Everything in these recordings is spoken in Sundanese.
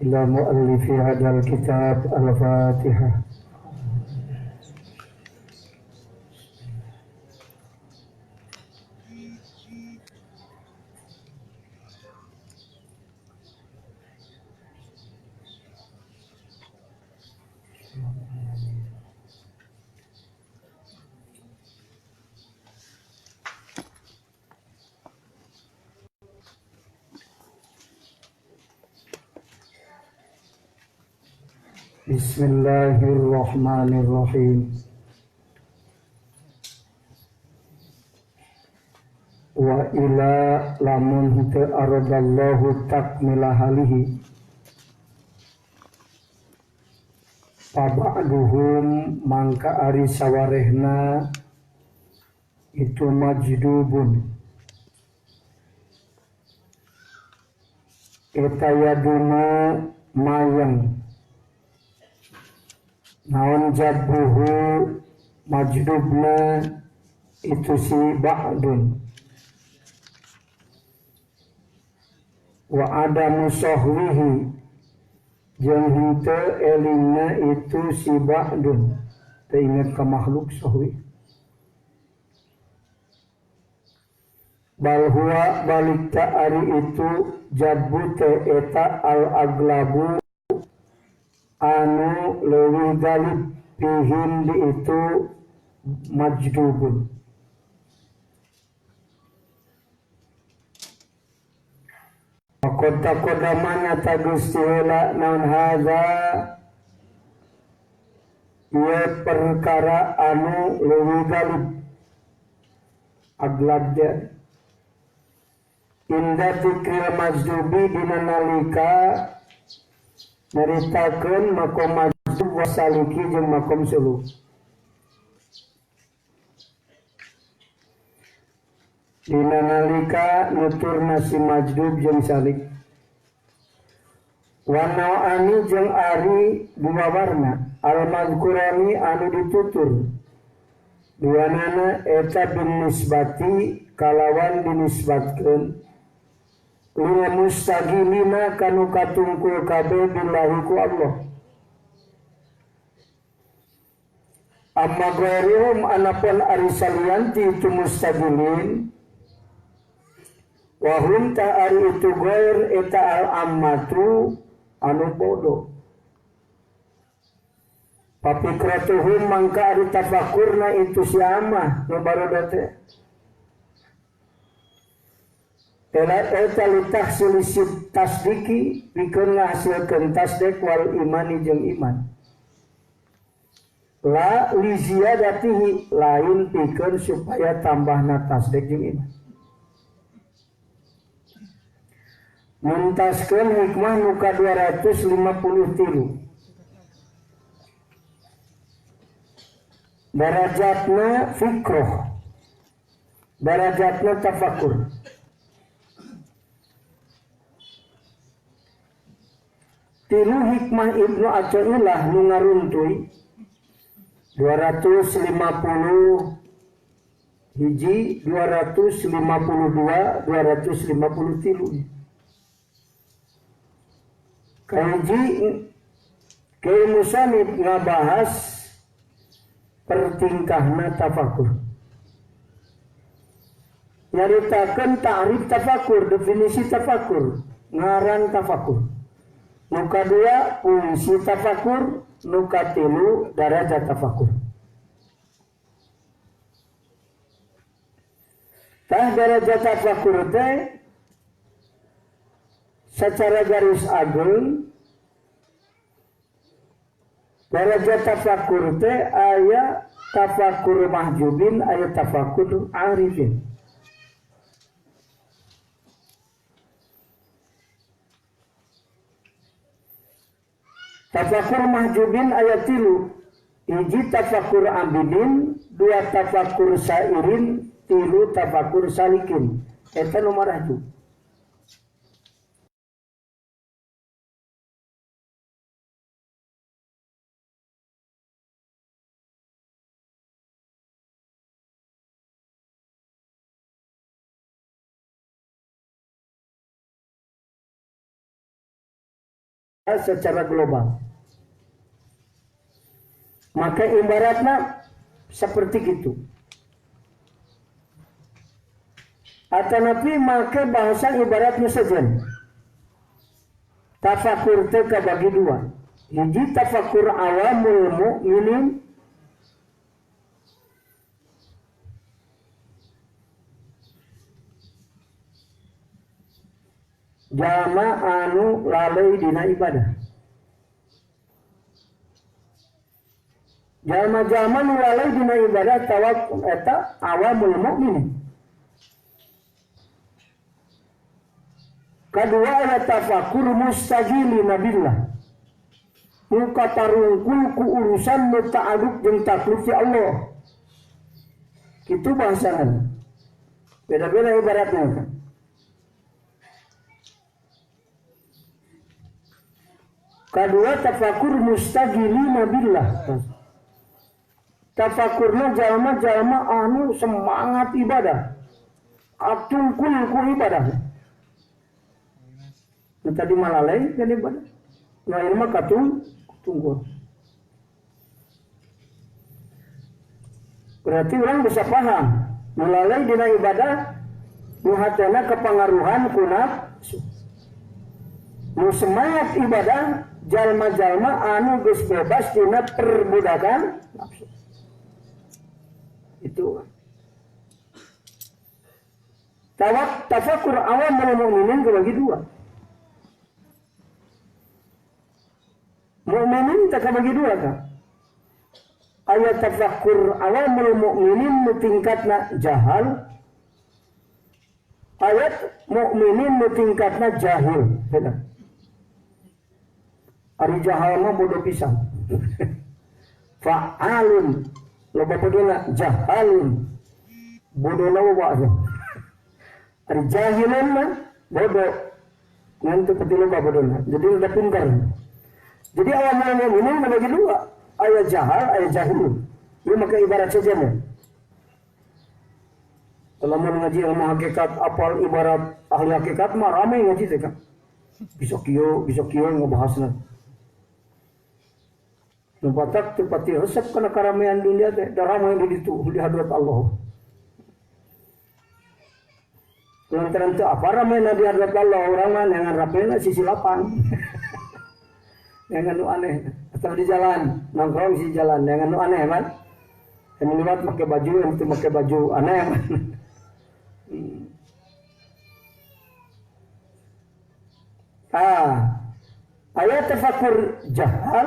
Ila muallifi hadzal kitab. Al-Fatihah. Bismillahirrahmanirrahim. Wa ila lamun henteu aradallahu takmila halihi paba'duhum mangka ari sawarehna itu majdubun eta yaduna mayang naon jabuhu majdubna itu si ba'dun wa adamu sahwihi jeung henteu elingna itu si ba'dun teu inget ka makhluk sahwi bal huwa balik ta ari itu jabu teh eta al aglabu anu leuwih galib pihim di itu majdubun. Kota kodamanya tagusti heula naon hadza ieu perkara anu leuwih galib aglab dia inda tikril majdubi dina nalika nyaritakeun makom majdub wasaliki jeung makom suluk. Dina nalika nuturna si majdub jeung salik. Wanauani jeung ari dua warna al mazkurani anu ditutur. Duanana eta bin nisbati kalawan dinisbatkeun lil mustagilina kanu katungkul kabeh billahi ku Allah. Amma ghairuhum anapun ari salianti itu mustagilin wahum ta ari itu ghair eta al ammatu anu bodoh. Papikratuhum mangka ari tafakurna itu si amah nu baroda teh. Eta litahsil tasdiki pikeun ngahasilkeun tasdik wal imani jeung iman. La li ziyadatihi lain pikeun supaya tambahna tasdik jeung iman. Muntaskeun hikmah nu ka 253. Darajatna fikroh, darajatna tafakur. Tilu hikmah Ibnu Athaillah nu ngaruntuy 250 hiji, 252, 253. Kahiji Kiai Musanib ngabahas pertingkahna tafakur. Nyaritakeun ta'rif tafakur, definisi tafakur, ngaran tafakur. Nu kadua fungsi tafakur, nu katilu darajat tafakur. Tah darajat tafakur teh secara garis agung darajat tafakur teh aya tafakur mahjubin, aya tafakur arifin. Tafakur mahjubin ayat 3, hiji tafakur abidin, 2 tafakur sairin, 3 tafakur salikin. Eta nu marahjub. secara global. Maka ibaratnya seperti gitu. Atau nabi maka bahasa ibaratnya sejen. Tafakur teh kabagi dua. Hiji tafakur awamul mukminin, jama anu lalai dina ibadah. Jama-jama nu lalai dina ibadah tawakul eta awamul mukminin. Kedua aya tafakur mustagilina billah. Nu katarungkul ku urusan nu ta'aluk jeung taklif Allah. Kitu bahasana. Beda-beda ibaratnya. Kedua tafakur mustagilina billah. Tafakurna jalma-jalma anu semangat ibadah. Atungkul ku ibadah. Nah, tadi malalai jadi ibadah. Nah, ini mah katung tunggu. Berarti orang bisa paham. Malalai dina ibadah nu hatena kepengaruhan ku nafsu. Nu semangat ibadah jalma-jalma anu geus bebas dina perbudakan nafsu. Itu. Tafakur awamul mukminin kebagi dua. Mukminin tak bagi dua kan? Ayat tafakur awamul mukminin nu tingkatna jahal, ayat mukminin nu tingkatna jahil. Beda. Ari jahal mah bodoh pisan. Fa'alun loba bodona, jahalun bodona loba. Ari jahilun mah bodoh ngan teu pati loba bodona. Jadi udah pintar. Jadi awamul mukminin membagi dua, ayat jahal, ayat jahil. Ini maka ibarat saja nih. Kalau mau ngaji ilmu hakikat, apal ibarat ahli hakikat mah rame ngaji teh kan. Bisa kieu ngebahasna. Nu batak teu pati resep kana karamean dunia teh, da rame di ditu di hadrat Allah. Lantaran teu apa ramena di hadrat Allah, urang mah neangan rapena sisi lapang. Jangan nu aneh, atau di jalan nongkrong di jalan, jangan nu aneh man. Yang lewat pakai baju, yang itu pakai baju aneh man. Ayat tafakur jahal,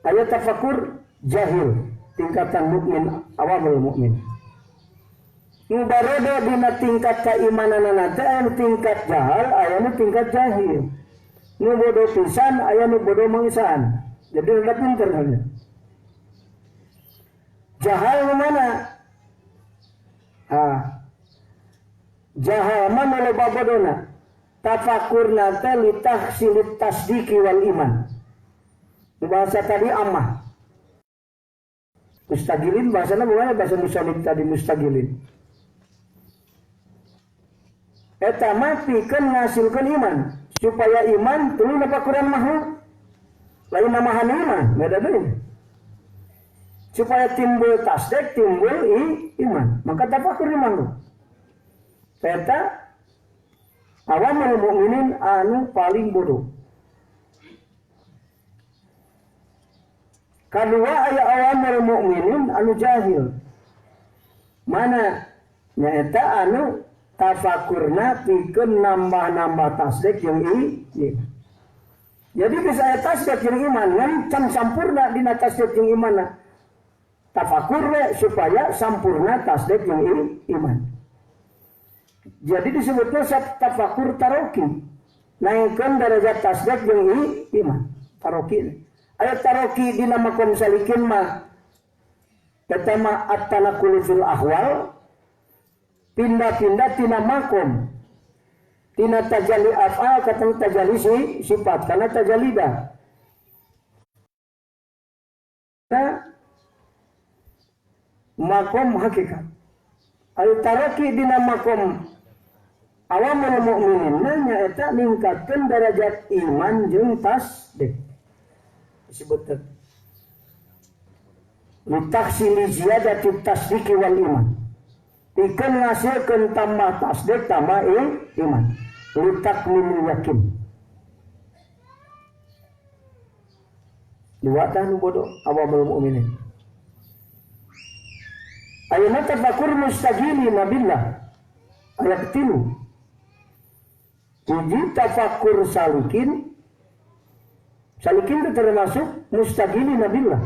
ayat tafakur jahil, tingkatan mukmin awamul mukmin. Nu barodo dina tingkat keimananana teh aya tingkat jahal, aya nu tingkat jahil. Nu bodoh pisan, aya nu bodoh mangsan. Jadi udah pinter halnya. Jahal mana? Jahal mana loba bodona? Tafakurna teh litahsilit tasdiki wal iman. Bahasa tadi amah. Mustagilin bahasanya bukan bahasa musalib tadi mustagilin. Eta mah pikeun ngasilkeun iman. Supaya iman tuluy napakuran makhluk. Lain namahan iman, beda deui. Supaya timbul tasdik, timbul iman. Maka tafakur iman lu. Eta awamul mukminin anu paling bodoh. Kadua aya awamul mukminin anu jahil. Mana nyaeta anu tafakurna pikeun nambah-nambah tasdik jeung iman. Jadi bisa aya tasdik jeung iman ngan can sampurna dina tasdik jeung imanna. Tafakur we supaya sampurna tasdik jeung iman. Jadi disebutnya tafakur taroki. Naikkeun derajat tasdik jeung iman. Taroki. Aya taroki dina makom salikin mah eta mah at-tanaqul fil ahwal, pindah-pindah tina makom, tina tajalli af'al ka tajalli sifat, karena tajalli dah. Nah, makom hakikat. Al taroki dina makom Awamul mukminin nyaeta ningkatkeun derajat iman jeung tasdik. Disebutkan litaksili ziyadati tasdiki wal iman. Pikeun ngasilkeun tambah tasdik tambah iman. Litakmil yakin. Dua tah nu bodoh awamul mukminin. Ayeuna tafakur mustaqilina billah. Ayat 3. Hiji tafakur salikin. Salikin itu termasuk mustaqilina billah.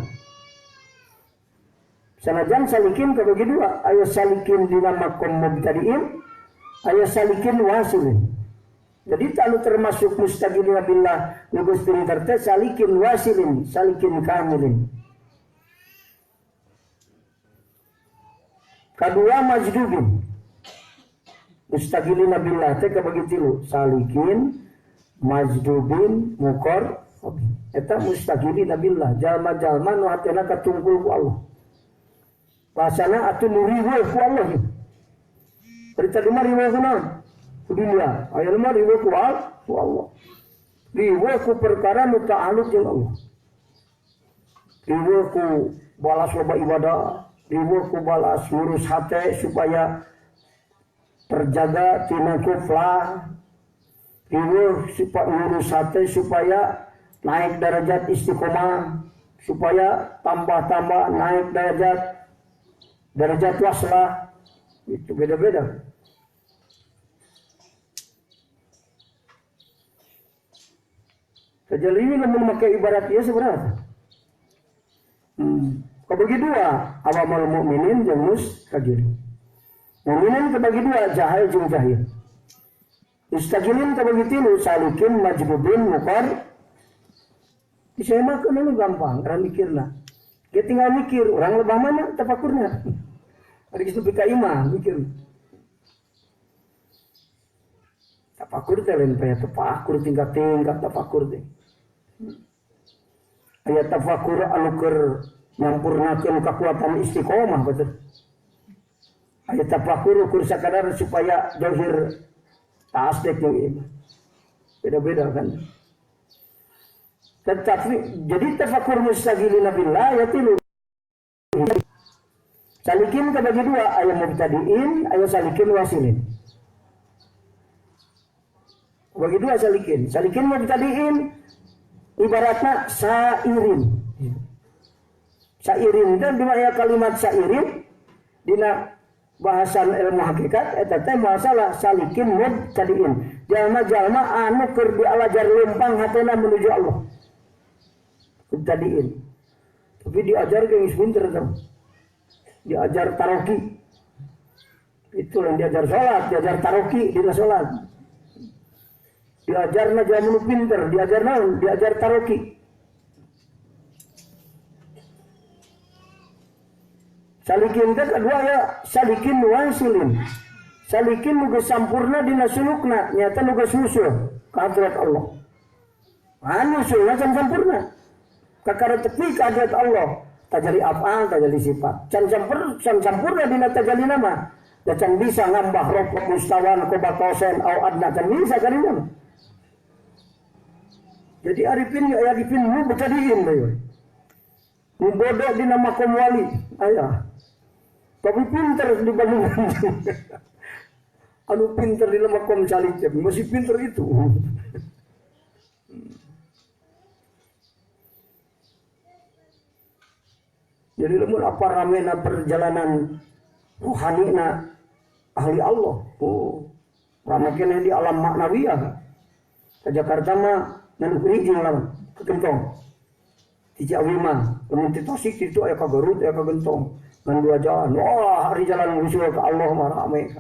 Sanajan salikin kebagi dua, aya salikin dina makom mubtadiin, aya salikin wasilin. Jadi kalau termasuk mustaqilina billah nu geus pinter teh salikin wasilin, salikin kamilin. Kadua majdubin. Mustaqilina billah teh kabagi tilu, salikin, majdubin, muqarrabin. Eta mustaqilina billah, jalma-jalma nu hatena katungkul ku Allah. Bahasana atuh nu riweuh ku Allah. Berita mah riweuh ku naon? Ku dunia. Ayeuna mah riweuh ku Allah. Riweuh ku perkara nu ta'alluq jeung Allah. Riweuh ku balas loba ibadah, riweuh ku balas ngurus hate supaya terjaga tina kuflah, riweuh supaya ngurus hate supaya naik derajat istiqomah, supaya tambah-tambah naik derajat waslah. Itu beda-beda. Kejali ini lamun make ibarat ieu sebenarnya. Kabagi dua, awamul mukminin jeung mustaqilin. Mukminin kebagi dua, jahil jeung jahil. Mustaqilin kabagi tilu, salikin, majbubin, muqar. Disemakeun nu gampang, urang mikirna. Dia tinggal mikir, orang lebah mana tafakurna. Ari geus nepi ka imah mikir. Tafakur teh lain paya tafakur tingkat-tingkat tafakur teh. Aya tafakur anu keur nyampurnakeun kakuatan istiqomah betul. Aya tafakur ukur sakadar supaya zahir tasdik jeung iman. Beda-beda kan. Tetapi jadi tafakur mustaqilina billah ya tilu. Salikin kebagi dua, aya mubtadiin, aya salikin wasilin. Bagi dua salikin. Salikin mubtadiin ibaratna sairin. Sairin dan di aya kalimat sairin dina bahasan ilmu hakikat eta teh masalah salikin mubtadiin. Jalma-jalma anu keur dialajar lempang hatena menuju Allah. Mubtadiin. Tapi diajar geus pinter tah. Diajar taroki. Itu yang diajar salat, diajar taroki dina salat. Diajarna jalma nu pinter, diajar naon? Diajar taroki. Salikin teh kedua ya salikin wasilin. Salikin nu geus sampurna dina sulukna, nyata nu geus usul ka hadrat Allah. Anu usulna can sampurna. Kakara tepi ka hadrat Allah, tajali afal, tajali sifat. Can sampurna dina tajali nama. Da can bisa ngambah rokok mustawan koba kosen au adna can bisa kadinya. Jadi arifin ya arifin nu betadiin bae. Nu bodoh dina makom wali aya. Tapi pinter dibandingkan. Anu pinter di makom calik masih pinter itu. Jadi lamun apa ramena perjalanan rohani na ahli Allah. Oh, rame keneh di alam maknawiyah. Ke Jakarta mah ngan hiji lamun ke Gentong. Di Ciawi mah, lamun ti Tasik itu aya ka Garut, aya ka Gentong. Ngan dua jalan. Wah, hari jalan usul ke Allah mah rame.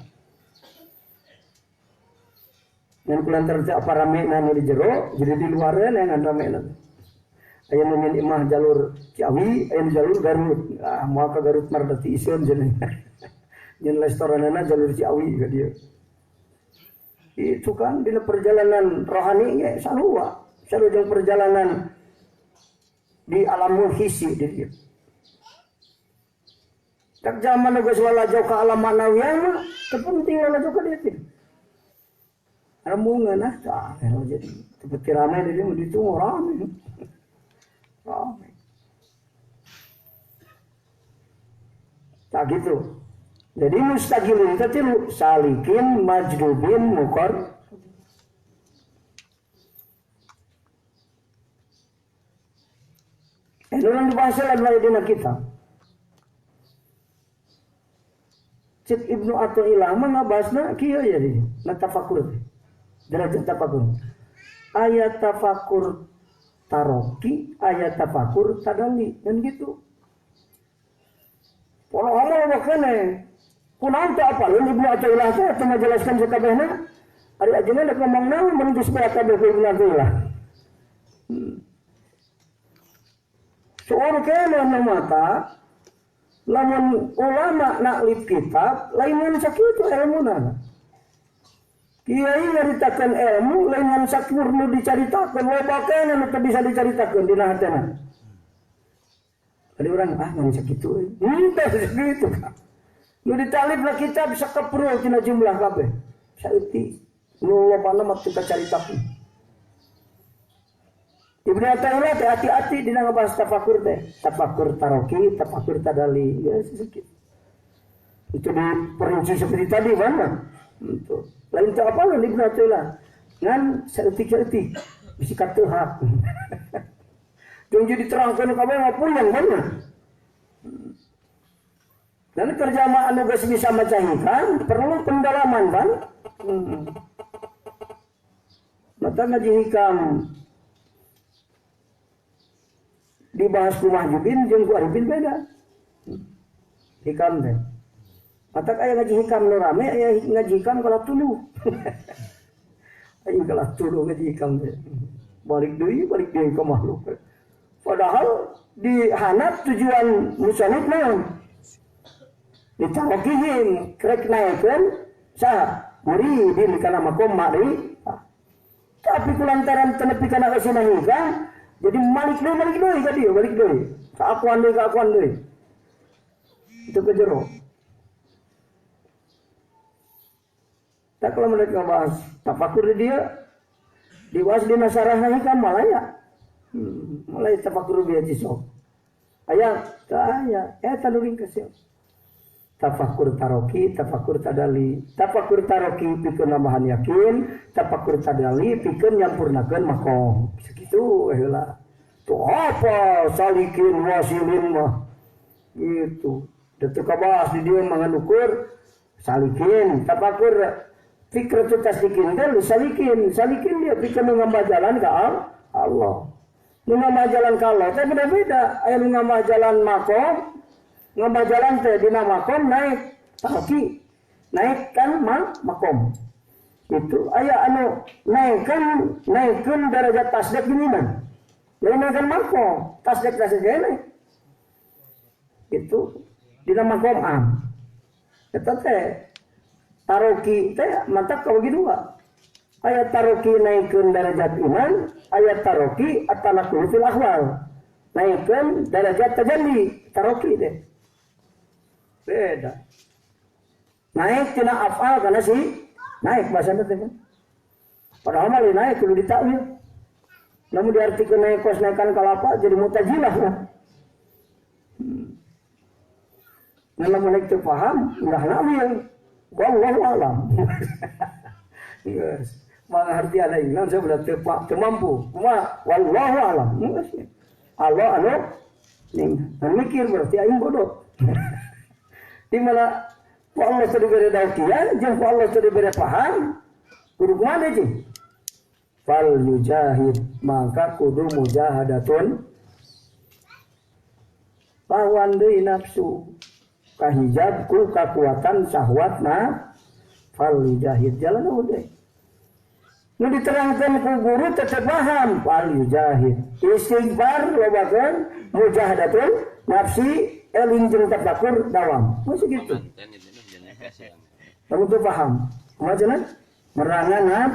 Ngan kulantaran teh apa rame na nu di jero, jadi di luareun ngan rame na. Aya nu nyen imah jalur Ciawi, aya nu jalur Garut. Ah, moal ka Garut mah da ti iseun cenah. Nyen restoranana jalur Ciawi ka dieu. Itu kan dina perjalanan rohani ge sarua, sarua jeung perjalanan di alam hisi di dieu. Tak zaman geus lalajo ka alam maknawiyah mah teu penting lalajo ka dieu teh. Rembungan ah, tah jadi seperti ramai di dieu ditu rame. Rame. Tak gitu. Jadi mustaqilin teh tilu salikin, majdubin, mukor. Urang dibahas lagi dina kitab. Cik Ibnu Athaillah mah ngabahasna kieu ya di na tafakur. Derajat tafakur. Ayat tafakur taroki, ayat tafakur tadali, kan gitu. Kalau Allah makane, kunaon teh apaleun Ibnu Athaillah teh teu ngajelaskeun sakabehna. Ari ajengan rek ngomong naon mun geus beak kabeh ku Ibnu Athaillah. Seueur keneh nu mata lamun ulama naklif kitab lain ngan sakitu elmuna. Kiai nyaritakeun ilmu lain ngan sakur nu dicaritakeun loba keneh nu teu bisa dicaritakeun dina hatena. Ada orang ah ngan sakitu euy. Henteu sakitu. Nu ditalib lah kitab sakeprul tina jumlah kabeh. Saeutik nu lobana mah teu kacaritakeun. Ibnu Athaillah teh hati-hati dina ngabahas tafakur teh. Tafakur taroki, tafakur tadali, ya sedikit. Itu diperinci seperti tadi mana? Itu. Lain teh apa lain Ibnu Athaillah. Ngan saeutik-saeutik bisi kateuhak. Jeung jadi diterangkeun kabeh mah puyeng mana? Dan kerjama anu geus bisa maca hikam perlu pendalaman kan? Mata ngaji hikam dibahas ku Mahjubin jeung ku Arifin beda. Hikam teh. Matak aya ngaji hikam nu rame aya ngaji hikam kalah tuluh. Aing kalah tuluh ngaji hikam teh. Balik deui ka makhluk. Padahal di hanap tujuan musannif naon? Ditarokihin krek naekeun saha? Muridin kana makom ma'rifah. Tapi kulantaran teu nepi kana eusina hikam jadi malik deui ka dieu, balik deui. Kaakuan deui. Itu ke jero. Tak kalau mereka bahas tafakur di dia, dibahas di nasarahna hikam malah ya. Mulai tafakur bieu cisok. Aya, teu aya, eta nu ringkes ya. Tafakur taroki, tafakur tadali. Tafakur taroki pikeun nambahan yakin, tafakur tadali pikeun nyampurnakeun makom. Sakitu heula. Tuh apa salikin wasilin mah. Gitu. Da teu kabahas di dieu mah ngan ukur salikin, tafakur fikratu tasdikin teh salikin, salikin dia pikeun nambah jalan ka Allah. Nu nambah jalan ka Allah teh beda-beda. Aya nu nambah jalan makom, ngambah jalan teh dina makom naik taroki, naik kan makom. Itu aya anu naikkeun derajat tasdik gini mah. Lain naikkan makom, tasdik naik. Itu dina makom am. Eta teh taroki teh mantak kabagi dua. Aya taroki naikkeun derajat iman, aya taroki at-tanaqul fil ahwal. Naikkeun derajat tajalli, taroki teh. Beda. Naik tina afal karena si naik bahasana teh kan. Padahal mah naik kudu ditakwil. Namun diartikeun naik kos naikkan kalapa jadi mutazilah lah. Lamun naik teu paham, ulah nawil. Wallahu alam. Yes. Mangarti aing naon saya udah teu mampu. Kumaha? Wallahu alam. Allah anu ning mikir berarti aing bodoh. Di mana ku Allah teu dibere daukian jeung ku Allah teu dibere paham, kudu kumaha deui? Fal yujahid, maka kudu mujahadatun. Lawan deui nafsu. Kahijab ku kakuatan syahwatna fal yujahid jalan deui. Nu diterangkeun ku guru teu paham, fal yujahid. Istighfar lobakeun mujahadatun nafsi eling jeung tafakur dawam. Masih gitu. Kamu tuh paham. Kumaha cenah? Merangan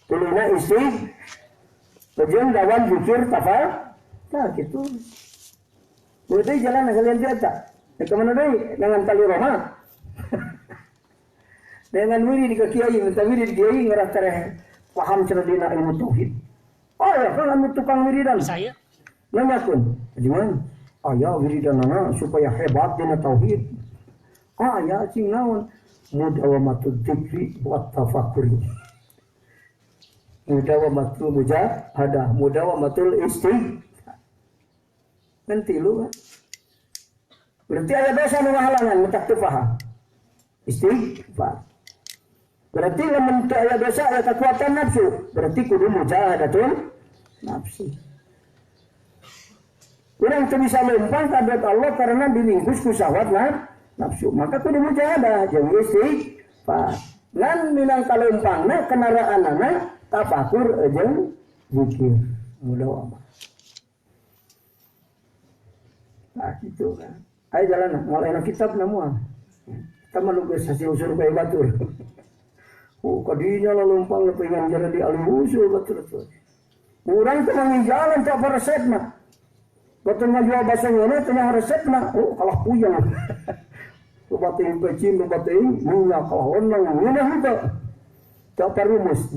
tuluna istighfar jeung dawam zikir tafal. Tah kitu. Udah jalan kalian dia tak. Ke mana deui? Dengan tali Roma. Dengan wirid ke kiai, minta wirid kiai ngerah tereh paham cenah dina ilmu tauhid. Oh ya, kan anu tukang wiridan. Saya nanyakeun, gimana? Aya wiridanana supaya hebat dina tauhid. Ah ya cing naon? Mudawamatud dzikri wa tafakkur. Mudawamatul mujahadah, mudawamatul istighfar. Nanti lu kan? Berarti ada dosa nu ngahalangan mentak teu paham. Istighfar. Berarti lamun teu aya dosa aya kekuatan nafsu, berarti kudu mujahadatul nafsi. Urang teu bisa lempang ka Allah karena dilingkus ku syahwat nafsu, maka kudu mujahadah jeung istighfar. Ngan minang kalempangna kenaraanana tafakur jeung zikir mudawamah. Nah gitu kan. Ayo jalan, mulai enak kitab namuan. Kita melukis hasil usul kayak batur. Oh, kadinya lah lumpang pengen jalan di alim usul batur tuh. Orang tuh mangi jalan tak resep mah. Batur ngajual bahasa ngene tengah resep mah. Oh, kalah puyeng. Lubating pecin, lubating minyak kalah onang, ngene henteu. Tak rumus.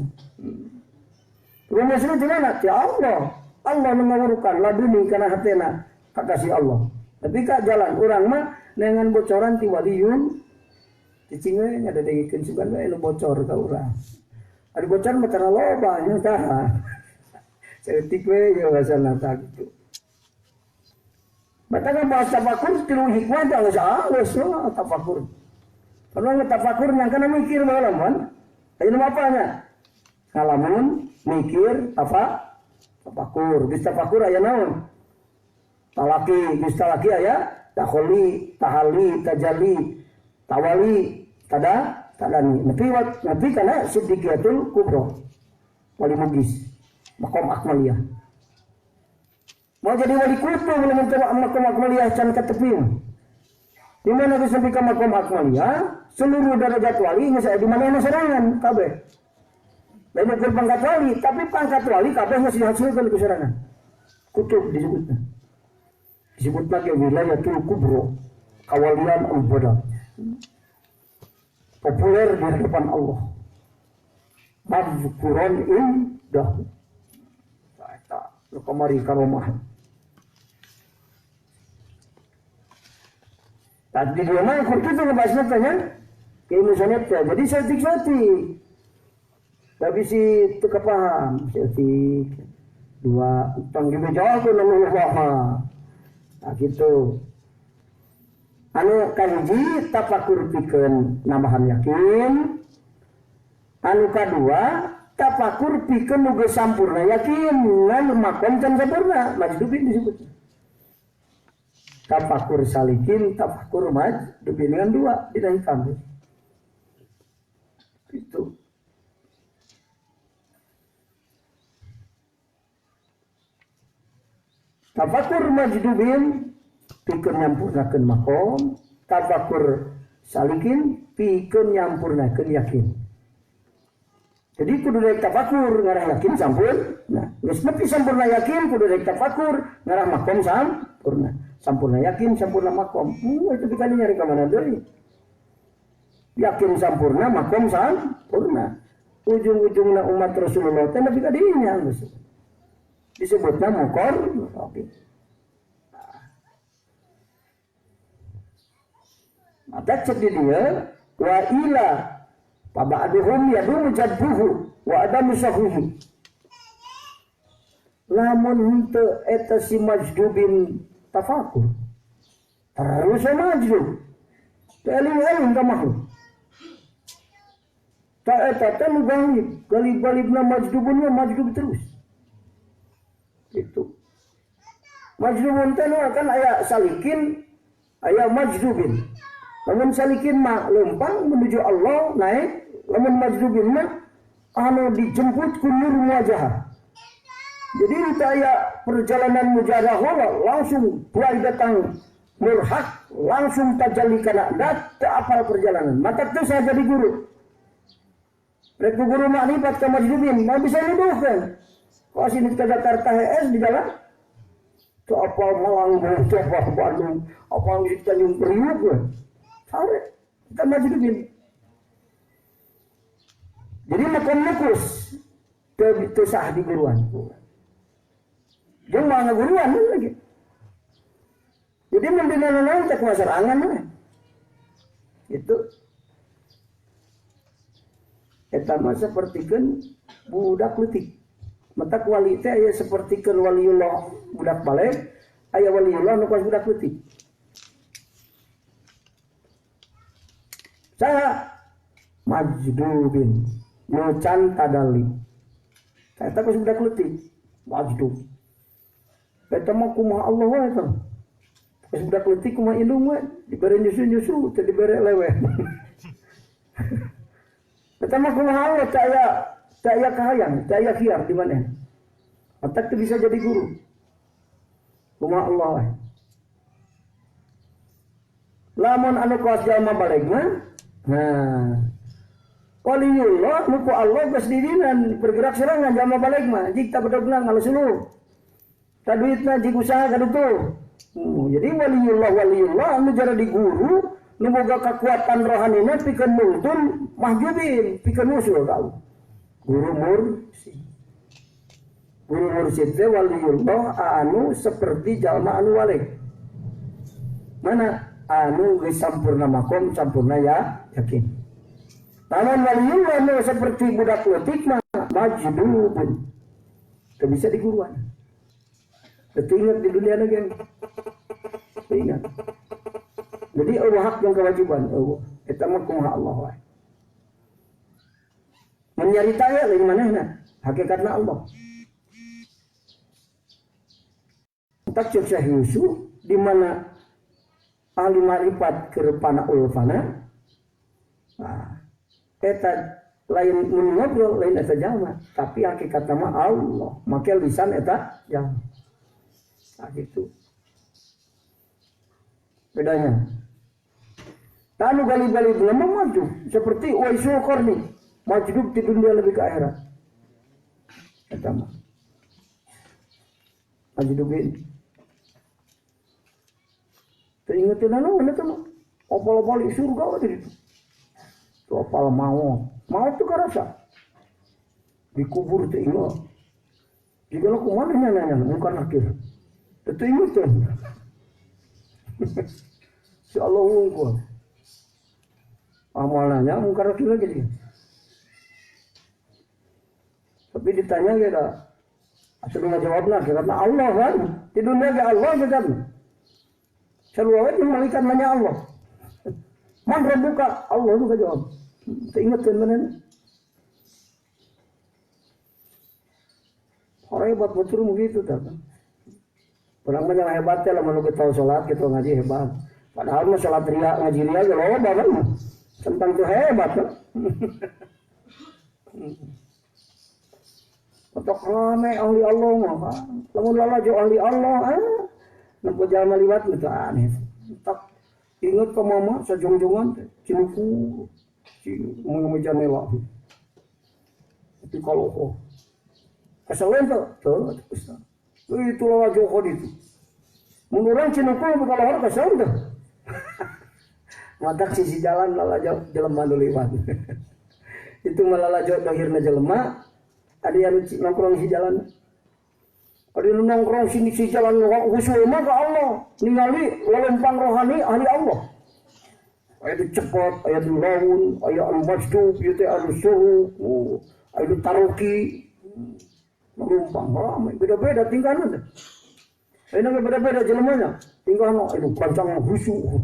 Rumus itu di mana? Ya Allah. Allah mengarukan laduni kana hatena kakasih Allah. Tapi kak jalan orang mah dengan bocoran ti waliyun cicing we ngadadegikeun sugan we nu bocor ka urang. Ari bocor mah tara loba nya tah. Saeutik we ye basana tah kitu. Mata bahas tafakur tilu hikmah teh geus alus tafakur. Kalau tafakur nyangkana mikir bae lamun. Ayeuna mah apa nya? Ngalamun mikir tafakur. Geus tafakur aya naon? Talaki, geus talaki aya takholi, tahali, tajalli, tawali, tada, tadani. Nepi nepi kana siddiqiyatul kubra. Wali mugis, makom akmaliyah. Mau jadi wali kutub belum mencoba makom akmaliyah can katepi. Di mana geus nepi ka makom akmaliyah, seluruh derajat wali geus aya di mana sorangan kabeh. Lain ukur pangkat wali, tapi pangkat wali kabeh geus dihasilkeun ku sorangan. Kutub disebutna. Disebut lagi wilayatul kubro, kawalian al-badal. Populer di hadapan Allah. Mazkuron indah. Eta nu kamari karomah. Tadi dia mah kur kitu ngebahasna teh nya. Ilmu sanet teh. Jadi saeutik-saeutik. Tapi si teu kapaham, saeutik. Dua tong dibejakeun anu paham. Nah gitu. Anu kahiji tafakur pikeun nambahan yakin. Anu kadua tafakur pikeun nu geus sampurna yakin ngan makom can sampurna majdubin disebut. Tafakur salikin, tafakur majdubin dengan dua dina hikam. Itu. Tafakur majdubin pikeun nyampurnakeun makom, tafakur salikin pikeun nyampurnakeun yakin. Jadi kudu rek tafakur ngarah yakin sampurna. Geus nepi sampurna yakin kudu rek tafakur ngarah makom sampurna. Sampurna yakin sampurna makom. Itu dikali nyari ka mana deui. Yakin sampurna makom sampurna. Ujung-ujungna umat Rasulullah teh nepi ka dinya geus. Disebutnya mukor. Oke. Maka cek di dia wa ila paba'duhum yadumu jadbuhu wa adamu sahuhu. Lamun henteu eta si majdubin tafakur. Terus majdub. Teu eling-eling ka makhluk. Ta eta teh nu galib, galib-galibna majdubunnya majdub terus. Itu. Majdubun teh kan aya salikin, aya majdubin. Lamun salikin mah lempang menuju Allah naik, lamun majdubin mah anu dijemput ku nur muwajahah. Jadi itu aya perjalanan mujahadah langsung buai datang nur hak, langsung tajalli kana dat teu apal perjalanan. Maka teu saya jadi guru. Rek guru makrifat ka majdubin, mah bisa nuduhkeun. Kok sini ke Jakarta HS di jalan? Ke apa Malang, ke apa Bandung, apa di Tanjung Priok. Sare, kita majdubin. Jadi makom nukus teu sah di guruan. Jeung mah ngaguruan lagi. Jadi mun dina naon teh kumaha sorangan we. Itu eta mah sapertikeun budak leutik. Mata wali teh aya sapertikeun waliullah budak baleg, aya waliullah nu kawas budak leutik. Saha majdubin nu can tadali. Eta kawas budak leutik, majdub. Eta mah kumaha Allah we eta. Kawas budak leutik kumaha indung we, dibere nyusu-nyusu teu dibere leweh. Eta mah kumaha Allah teu aya kahayang, teu aya khiar di maneh. Otak teu bisa jadi guru. Kumaha Allah we. Lamun anu kawas jalma baleg mah, nah waliullah nu ku Allah geus didinan bergerak serangan jalma baleg mah, jik ta bedogna ngalusuluh. Ta duitna jik usaha ka ditu. Jadi waliullah anu jadi guru nu boga kekuatan rohanina pikeun multun mahjubin, pikeun musuh ka Allah. Guru mursyid. Guru mursyid teh waliullah anu seperti jalma anu wali. Mana anu geus sampurna makom, sampurna ya yakin. Lamun waliullah anu seperti budak leutik mah majdubun. Teu bisa diguruan. Teu ingat di dunia lagi. Teu ingat. Jadi eueuh hak jeung kewajiban eueuh. Eta mah kumaha Allah wae. Mun nyarita ya lain manehna, hakikatna Allah. Tak cek Syekh Yusuf di mana ahli marifat keur pana ulfana. Nah, eta lain mun ngobrol lain eta jalma, tapi hakikatna mah Allah, make lisan eta jalma. Nah, gitu. Bedanya. Tanu gali-gali belum maju seperti Waisul Qarni, majdub di dunia lebih ke akhirat. Eta mah. Majdubin. Teringatin anu eta mah. Apal-apal surga we di ditu. Tu apal maut. Maut tu karasa. Dikubur teu ingat. Jika lo kumaha nanya-nanya mungkar nakir. Teu ingat teh. Si Allah unggul. Amalnya mungkar nakir lagi. Tapi ditanya kita, asal ngajawabna karena Allah kan, di dunia ge Allah kan. Sarua we malaikat nanya Allah. Man rabbuka? Allah nu jawab. Teu ingeutkeun manehna. Hebat betul begitu tah. Urang mah hebat teh lamun nu tau salat kitu ngaji hebat. Padahal mah salat ria ngaji ria ge loba kan. Tentang tuh hebat kan. Otak rame ahli Allah mah. Lamun lalajo ahli Allah nempo jalma liwat gitu aneh. Tak ingat ke mama sajongjongan teh cinuku cinu janela. Tapi kalau kok keselen tuh tuh itu lalajo kok itu. Mun urang cinuku kalau kesel tuh. Matak sisi jalan lalajo jelema nu liwat. Itu malah lalajo dohirna jelema. Ada yang nongkrong si jalan. Ada yang nongkrong sini si jalan usul mah ke Allah. Ningali lelempang rohani ahli Allah. Aya di cepot, aya di laun, aya anu majdub, ieu teh anu suhu, aya di taruki. Lelempang ramai, beda-beda tingkahna teh. Ayeuna ge beda-beda jelemana. Tingkahna anu kancang husu.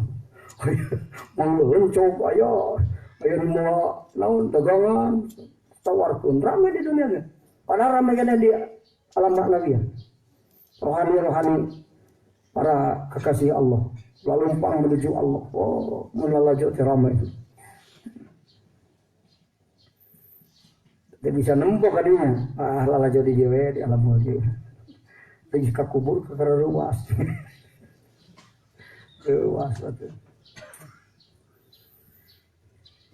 Manglencok aya, aya nu moal naon dagangan. Tawarkeun rame di dunia ge. Padahal rame keneh di alam maknawiyah. Rohani-rohani para kekasih Allah, lalumpang menuju Allah. Oh, mun lalajo teh rame itu. Teu bisa nempo ka dinya. Ah, lalajo di dieu we di alam moal. Teu ka kubur ka ruas. Ruas atuh.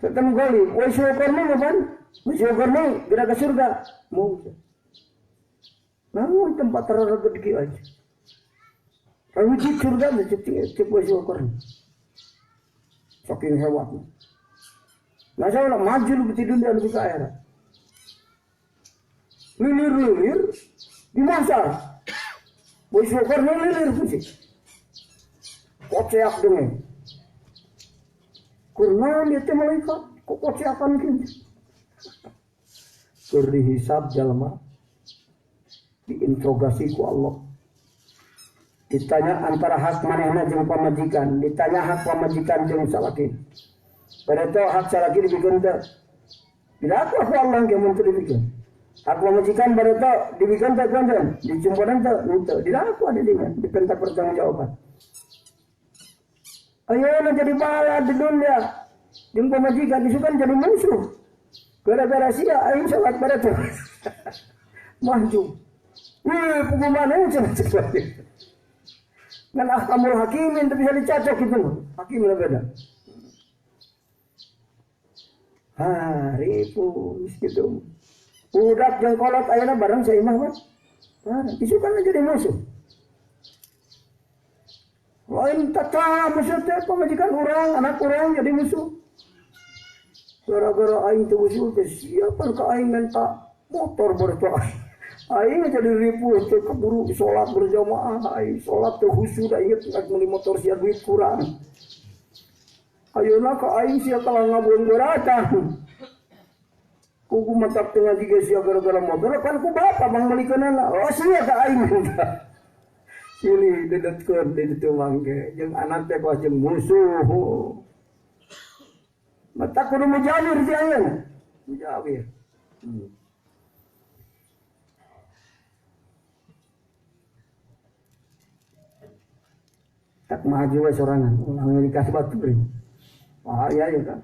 Ketemu gali, Waisul Qarni kapan? Waisul Qarni geura ke surga. Mau. Namun tempat terlalu gede aja. Wujud surga cek Waisul Qarni. Saking hebatnya. Nah saya maju lebih di dunia lebih ke akhirat. Lilir-lilir di mahsyar. Boy syukur lilir kunci. Koceak denge. Kurnaon ieu teh malaikat kok koceakan kieu. Keur dihisab jalma, diinterogasi ku Allah. Ditanya antara hak manehna jeung pamajikan, ditanya hak pamajikan jeung salaki. Padahal hak salaki dibikeun teu. Dilaku ku Allah ge mun teu dibikeun. Hak pamajikan bareto dibikeun teu kuanten, dicumponan teu henteu. Dilaku ada dinya, dipenta pertanggungjawaban. Ayeuna jadi bala di dunia, jeung pamajikan isukan jadi musuh. Gara-gara sia aing salat bareto. Maju. Wih, puguh cenah cek. Ngan ahkamul hakimin teu bisa dicacok gitu. Hakim beda. Ha, ribu gitu. Budak jeung kolot ayeuna bareng saimah mah. Bareng isukan jadi musuh. Lain tata musuh teh pamajikan urang, anak urang jadi musuh. Gara-gara aing teu musuh teh siapa ka aing minta motor berdoa. Aing jadi ripuh teh keburu salat berjamaah, aing salat teu khusyuk da inget rek meuli motor sia duit kurang. Ayeuna ka aing sia kalah ngabeunggeuratan. Kuku matak tengah tiga sia gara-gara motor kan ku bapak bang melikeunana. Oh sia ka aing minta. Silih dedetkeun di ditu mangke jeung anak teh kos jeung musuh. Mata kudu mujawir ti ayeuna. Mujawir. Tak maju we sorangan, ulah dikasih batu beri. Bahaya ya kan.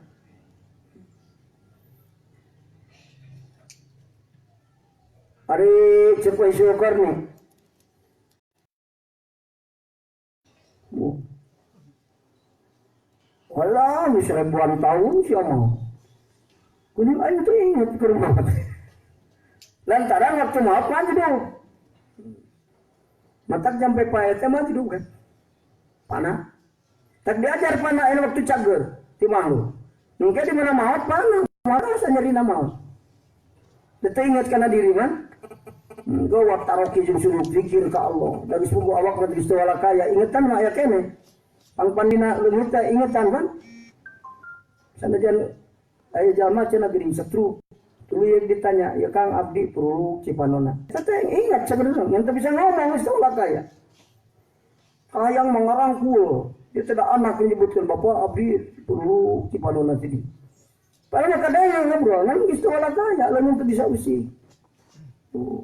Ari cek we syukur nih. Walah, seribuan tahun sih mau. Kuning aing tuh ingat ke rumah. Lantaran waktu maaf maju dong. Matak sampai pae teh maju dong kan. Panah. Tak diajar panah ini waktu cager ti makhluk. Mungkin di mana maut panah, maut asa nyerina maut. Teu ingat kana diri man. Engko waktu taroki jeung suruh zikir ka Allah. Dari sepuluh awak mah geus teu kaya ingetan mah aya keneh. Pangpandina leungit teh ingetan kan. Sanajan aya jalma cenah geuning setru. Tuluy ditanya, "Ya Kang abdi perlu cipanona." Eta teh ingat sebenarnya, ngan teu bisa ngomong geus teu kaya. Kayang mengarangkul, dia tidak anak menyebutkan bapak abdi perlu cipanona sini. Padahal kadang yang ngobrol, nang geus teu kaya, lamun teu bisa usih. Tuh.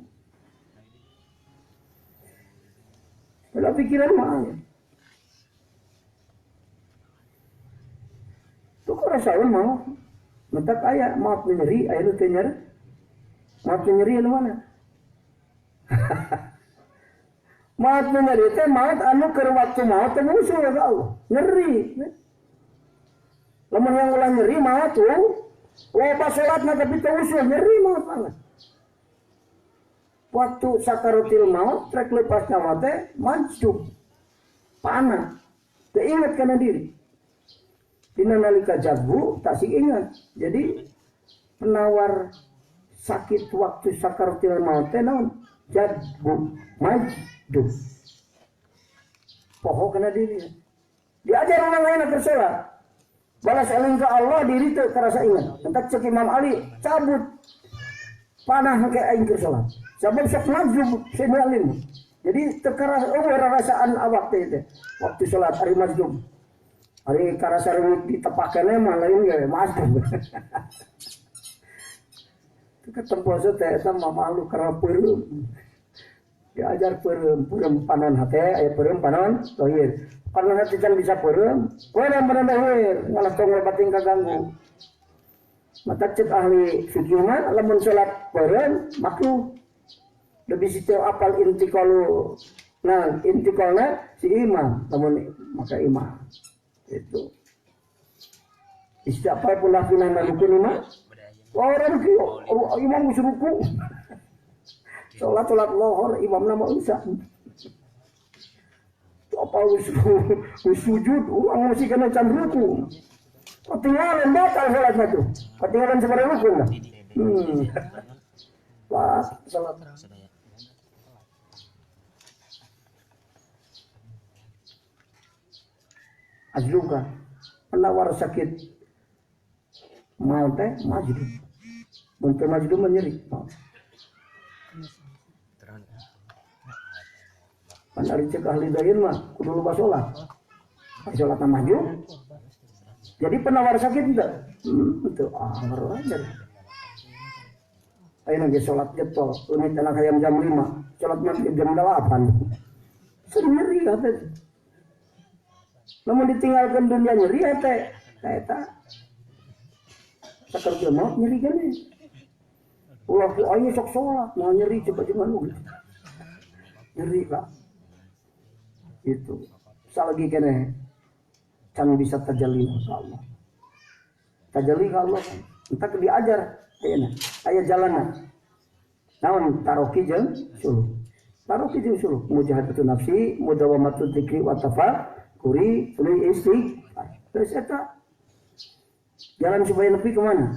Padahal pikiran mah aya. Tuh kok rasaun mau. Mentak aya maaf nyeri, aya nu teu nyeri. Maaf nyeri anu mana? Maaf nyeri teh maaf anu keur waktu maot teh musuh ka Allah. Nyeri. Lamun yang ulah nyeri maot tuh loba salatna tapi teu usuh nyeri maot banget. Waktu sakaratil maut trek lepas nyawa teh majdub. Panah. Teu ingat kana diri. Dina nalika jago tak sih ingat. Jadi penawar sakit waktu sakaratil maut teh naon? Jadbu majdub. Poho kana diri. Diajar orang lain agar sholat. Balas eling ke Allah diri teu karasa ingat. Entak cek Imam Ali cabut panah ke aing keur salat. Sabab sok majdub seni alim. Jadi teu karasa eueuh rarasaan awak teh teh. Waktu salat ari majdub. Ari karasa reuit ditepakkeun mah lain ge majdub. Teu katempo teh eta mah makhluk karena peureum. Diajar peureum, peureum panon hate, aya peureum panon dohir. Panon hate can bisa peureum, peureum panon dohir, ngalah tong lebating kaganggu. Mata cek ahli fikih mah lamun salat peureum makruh. Lebih situ apal intikalu. Nah, intikalna si imam, lamun maka imam. Itu. Istiqfar pula final rukun imam. Orang kieu imam geus ruku. Salat-salat lohor imamna mah usah. Apa sujud urang masih kena can ruku. Ketinggalan batal salatna tuh. Ketinggalan sabaraha rukun lah. Telat salat. Ajluka penawar sakit mau teh majdub. Mun teu majdub mah nyeri. Pan ari ceuk ahli dohir mah kudu loba salat. Salat mahjub. Jadi penawar sakit teu? Teu anger aja. Ayeuna ge salat getol, unit anak hayam jam 5, salat maghrib jam 8. Sering nyeri hate. Lamun ditinggalkan dunia nyeri hate, eta. Sakerja maot nyeri keneh. Ulah ku aing sok salat, moal nyeri coba jeung anu. Nyeri Pak. Itu. Salagi keneh can bisa tajalli ka Allah. Tajalli ka Allah kan. Entak diajar ayeuna. Aya jalanna. Naon taroki jeung suluk. Taroki jeung suluk, mujahadatun nafsi, mudawamatud dzikri wa tafakkuri, tuluy istighfar. Terus eta jalan supaya nepi kemana?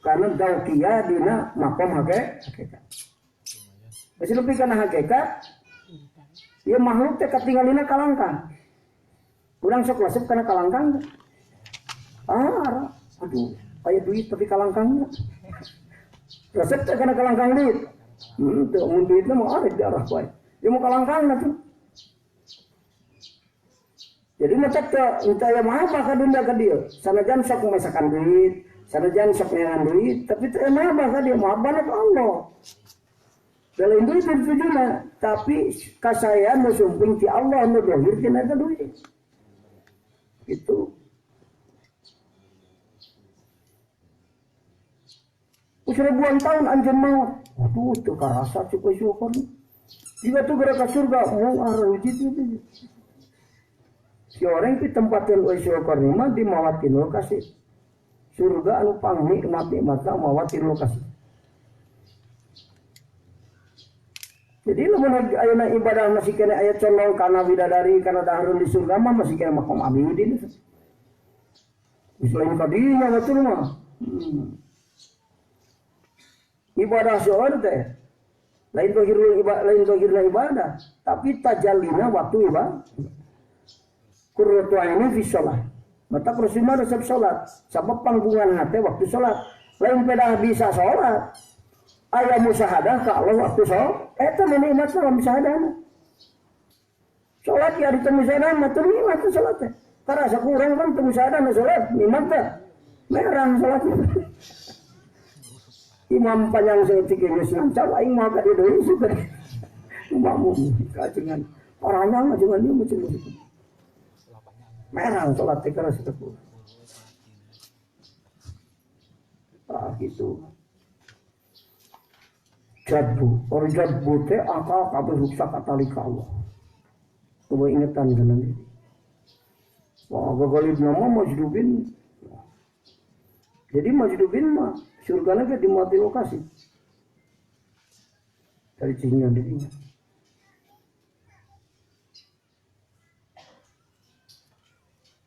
Karena dauqiyah dina makom hakikat. Masih lebih karena hakikat, ya makhluk teh katinggalina kalangkang. Urang sok resep kana kalangkang. Ah, aduh, aya duit tapi kalangkangna. Resep teh kana kalangkang duit. Teu mun duitna mah arek diarah wae. Ya mau kalangkangna tuh. Jadi matak teh entah aya mahabah ka dunda ka dieu. Sanajan sok masakan duit, sanajan sok neangan duit, tapi teu mahabah ka dieu, mahabahna ka Allah. Lain duit ditujuna, tapi kasayaan nu sumping ti Allah nu dohir tina eta duit. Gitu. Seribuan tahun anjeun maot. Waduh, teu karasa cuk syukur. Jika tuh geura ka surga, mau arujit itu. Si orang di tempatin syukur mah dimawatin lokasi. Surga anu pangnikmat-nikmatna mawatin lokasi. Jadi lamun ayeuna ibadah masih kena aya condong kana bidadari kana daharun di surga mah masih kena makom abidin. Selain kadinya batur mah. Ibadah seueur teh lain dohirul ibadah, lain dohirna ibadah, tapi tajallina waktu ibadah. Qurratu aini fi shalah. Mata Rasulullah resep salat, sabab panggungan hate waktu salat. Lain pedah bisa salat. Aya musyahadah ka Allah waktu salat, eta nikmat mah musyahadah. Salat ya di musyahadah mah teu nikmat salat teh. Karasa kurang kan teu musyahadah na salat, nikmat teh. Merang salat. Imam panjang saeutik geus ngancau aing mah ka dieu deui suka. Makmum kajengan orangnya ajengan ieu mah merang salat teh karasa teu. Ah gitu. Jadbu, orang jadbu teh akal kabeh ruksak atalika Allah. Coba ingetan kana diri. Wah, gagalib nama majdubin. Jadi majdubin mah surgana ge di mati lokasi. Dari cingnya dirinya.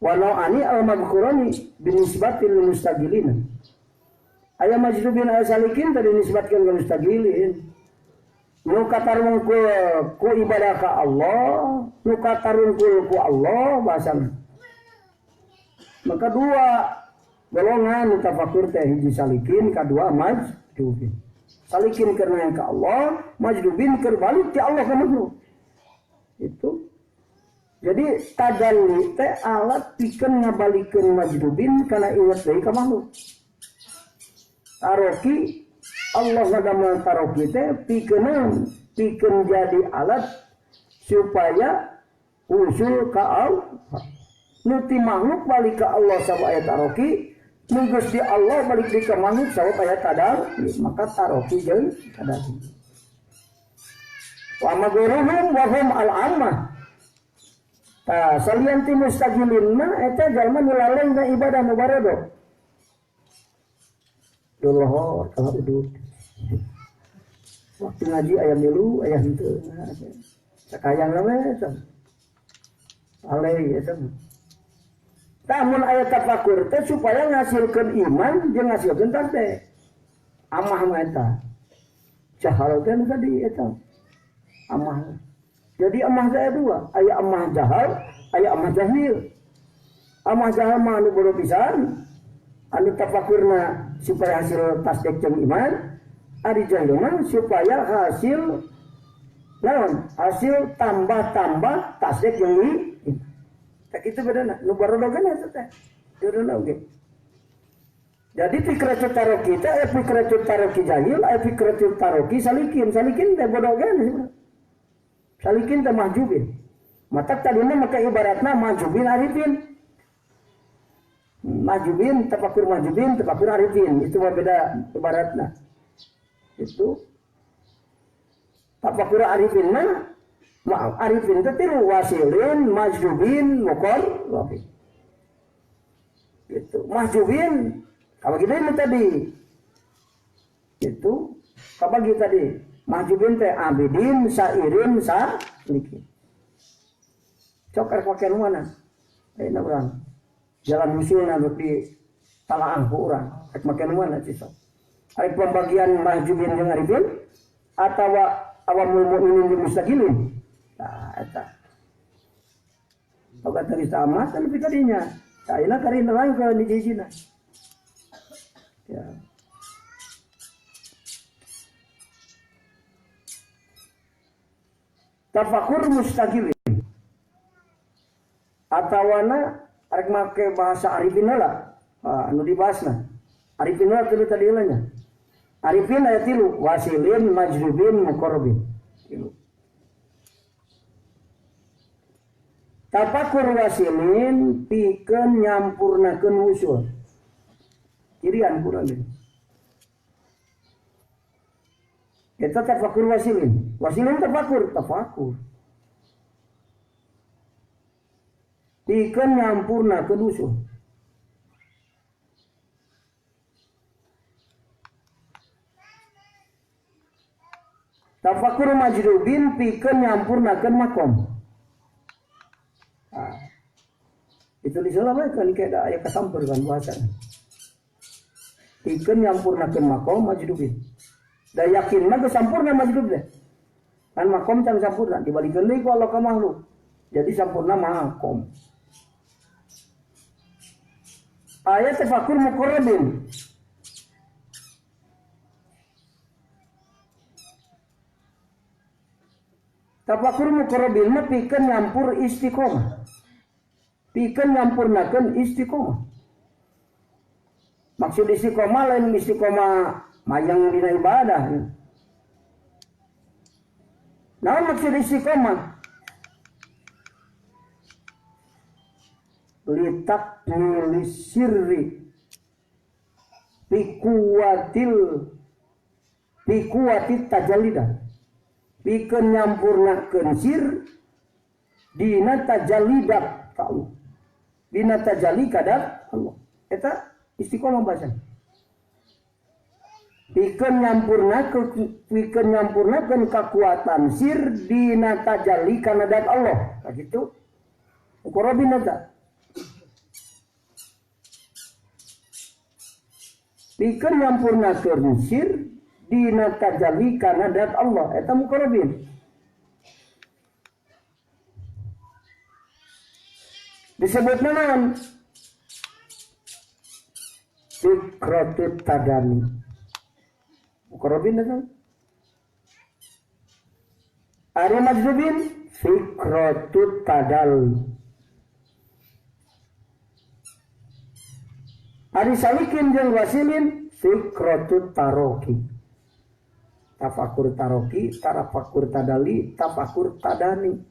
Walau ani al-madhkurani binisbatil mustagilina. Aya majdubin aya salikin tadi nisbatkan ke mustagilin. Nu katarungkul ku ibadah ka Allah, nu katarungkul ku Allah bahasana. Maka dua golongan tafakur teh hiji salikin, kadua majdubin. Salikin karena yang ke Allah, majdubin keur balik ti Allah ka makhluk. Itu. Jadi tajalli teh alat pikeun ngabalikeun majdubin kana inget deui ka makhluk. Taroki Allah ngadamel taroki teh pikeun pikeun jadi alat supaya usul ka Allah. Nu ti makhluk balik ka Allah sabab aya taroki, nu geus di Allah balik deui ka makhluk sabab aya tadal, maka taroki jeung tadal. Wa magruhum wa hum al-ammah. Tah salian ti mustagilin mah eta jalma nu laleng ka ibadah nu barodo. Dolohor kalau udud. Waktu ngaji aya milu aya henteu. Sakayang we eta. Aleh eta. Tah mun aya tafakur teh supaya ngasilkeun iman jeung ngasilkeun tasdik. Amah mah eta. Jahal teh tadi eta amah. Jadi amah teh dua, aya amah jahal, aya amah jahil. Amah jahal mah anu bodoh pisan, anu tafakurna supaya hasil tasdik jeung iman, ari jahil mah supaya hasil naon? Hasil tambah-tambah tasdik jeung iman. Tah kitu bedana, nu barodogeun eta teh. Bedana oge. Jadi fikratut taroki teh aya fikratut taroki jahil, aya fikratut taroki salikin, salikin teh bodoh oge. Salikin teh mahjubin. Matak tadi mah maka ibaratna mahjubin arifin. Mahjubin, tafakur mahjubin, tafakur arifin. Itu mah beda ibaratna. Itu tafakur arifin mah maaf, arifin itu tilu wasilin, mahjubin, muqarrabin. Itu mahjubin kabagi deui tadi. Itu kabagi tadi. Mahjubin teh abidin, sairin, salikin. Cok rek make nu mana? Ayeuna urang jalan usulna nu di talaah ku urang. Rek make nu mana sih sok? Arek pembagian mahjubin jeung arifin atawa awamul mukminin jeung mustaqilin. Tah eta. Oga tadi sama kan lebih tadinya. Tah ayeuna kari nerangkeun di hijina. Ya. Tafakur mustaqilin atawana arek make bahasa arifin heula, anu dibahasna. Arifin heula tilu tadi heula nya. Arifin aya tilu, wasilin, majrubin, muqarrabin. Tilu. Tafakur wasilin pikeun nyampurnakeun wusul. Cirian kurang deui. Eta tafakur wasilin. Wasilin tafakur, tafakur. Pikeun nyampurnakeun usul. Tafakur majrubin pikeun nyampurnakeun makom. Nah, itu disalah kan kayak aya kasampur kan bahasa. Pikeun nyampurnakeun makom majrubin. Da yakin mah geus sampurna majdub teh. Kan makom can sampurna dibalikeun deui ku Allah ka makhluk. Jadi sampurna makom. Aya tafakur muqarrabin. Tafakur muqarrabin mah pikeun nyampur istiqomah. Pikeun nyampurnakeun istiqomah. Maksud istiqomah lain istiqomah mayang dina ibadah. Naon maksud istiqomah? Litakmilis sirri bikuwatit tajallida. Pikeun nyampurnakeun sir dina tajallidat ka Allah. Dina tajalli kada Allah. Eta istiqomah bahasa. Pikeun nyampurnakeun kakuatan sir dina tajalli kana dat Allah. Kakitu. Muqarrabin eta. Pikeun nyampurnakeun sir dina tajalli kana dat Allah. Eta muqarrabin. Disebutna naon? Fikratut tadami. Muqarrabin itu. Ari majzubin fikratut tadalli. Ari salikin jeung wasilin fikratut taroki. Tafakur taroki, tafakur tadali, tafakur tadani.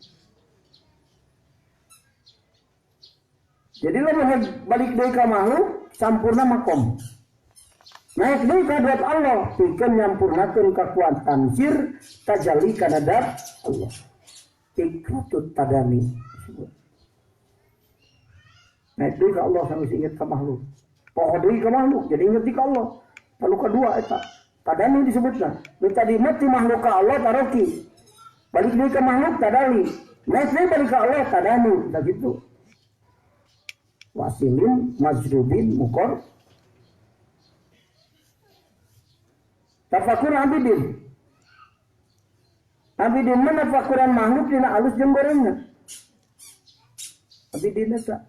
Jadi lamun balik deui ka makhluk sampurna makom. Naik deui ka hadrat Allah pikeun nyampurnakeun kakuatan sir tajalli kana dat Allah. Fikratut tadani. Naik deui ka Allah sampai inget ka makhluk. Poho deui ka makhluk jadi inget ka Allah. Lalu kedua eta tadani disebutna. Nu tadi mati makhluk ka Allah taroki. Balik deui ka makhluk tadali. Naik deui balik ka Allah tadani. Tah kitu. Wasilin, majrubin, mukor. Tafakur abidin. Abidin mah nafakuran makhluk dina alus jeung gorengna. Abidin eta.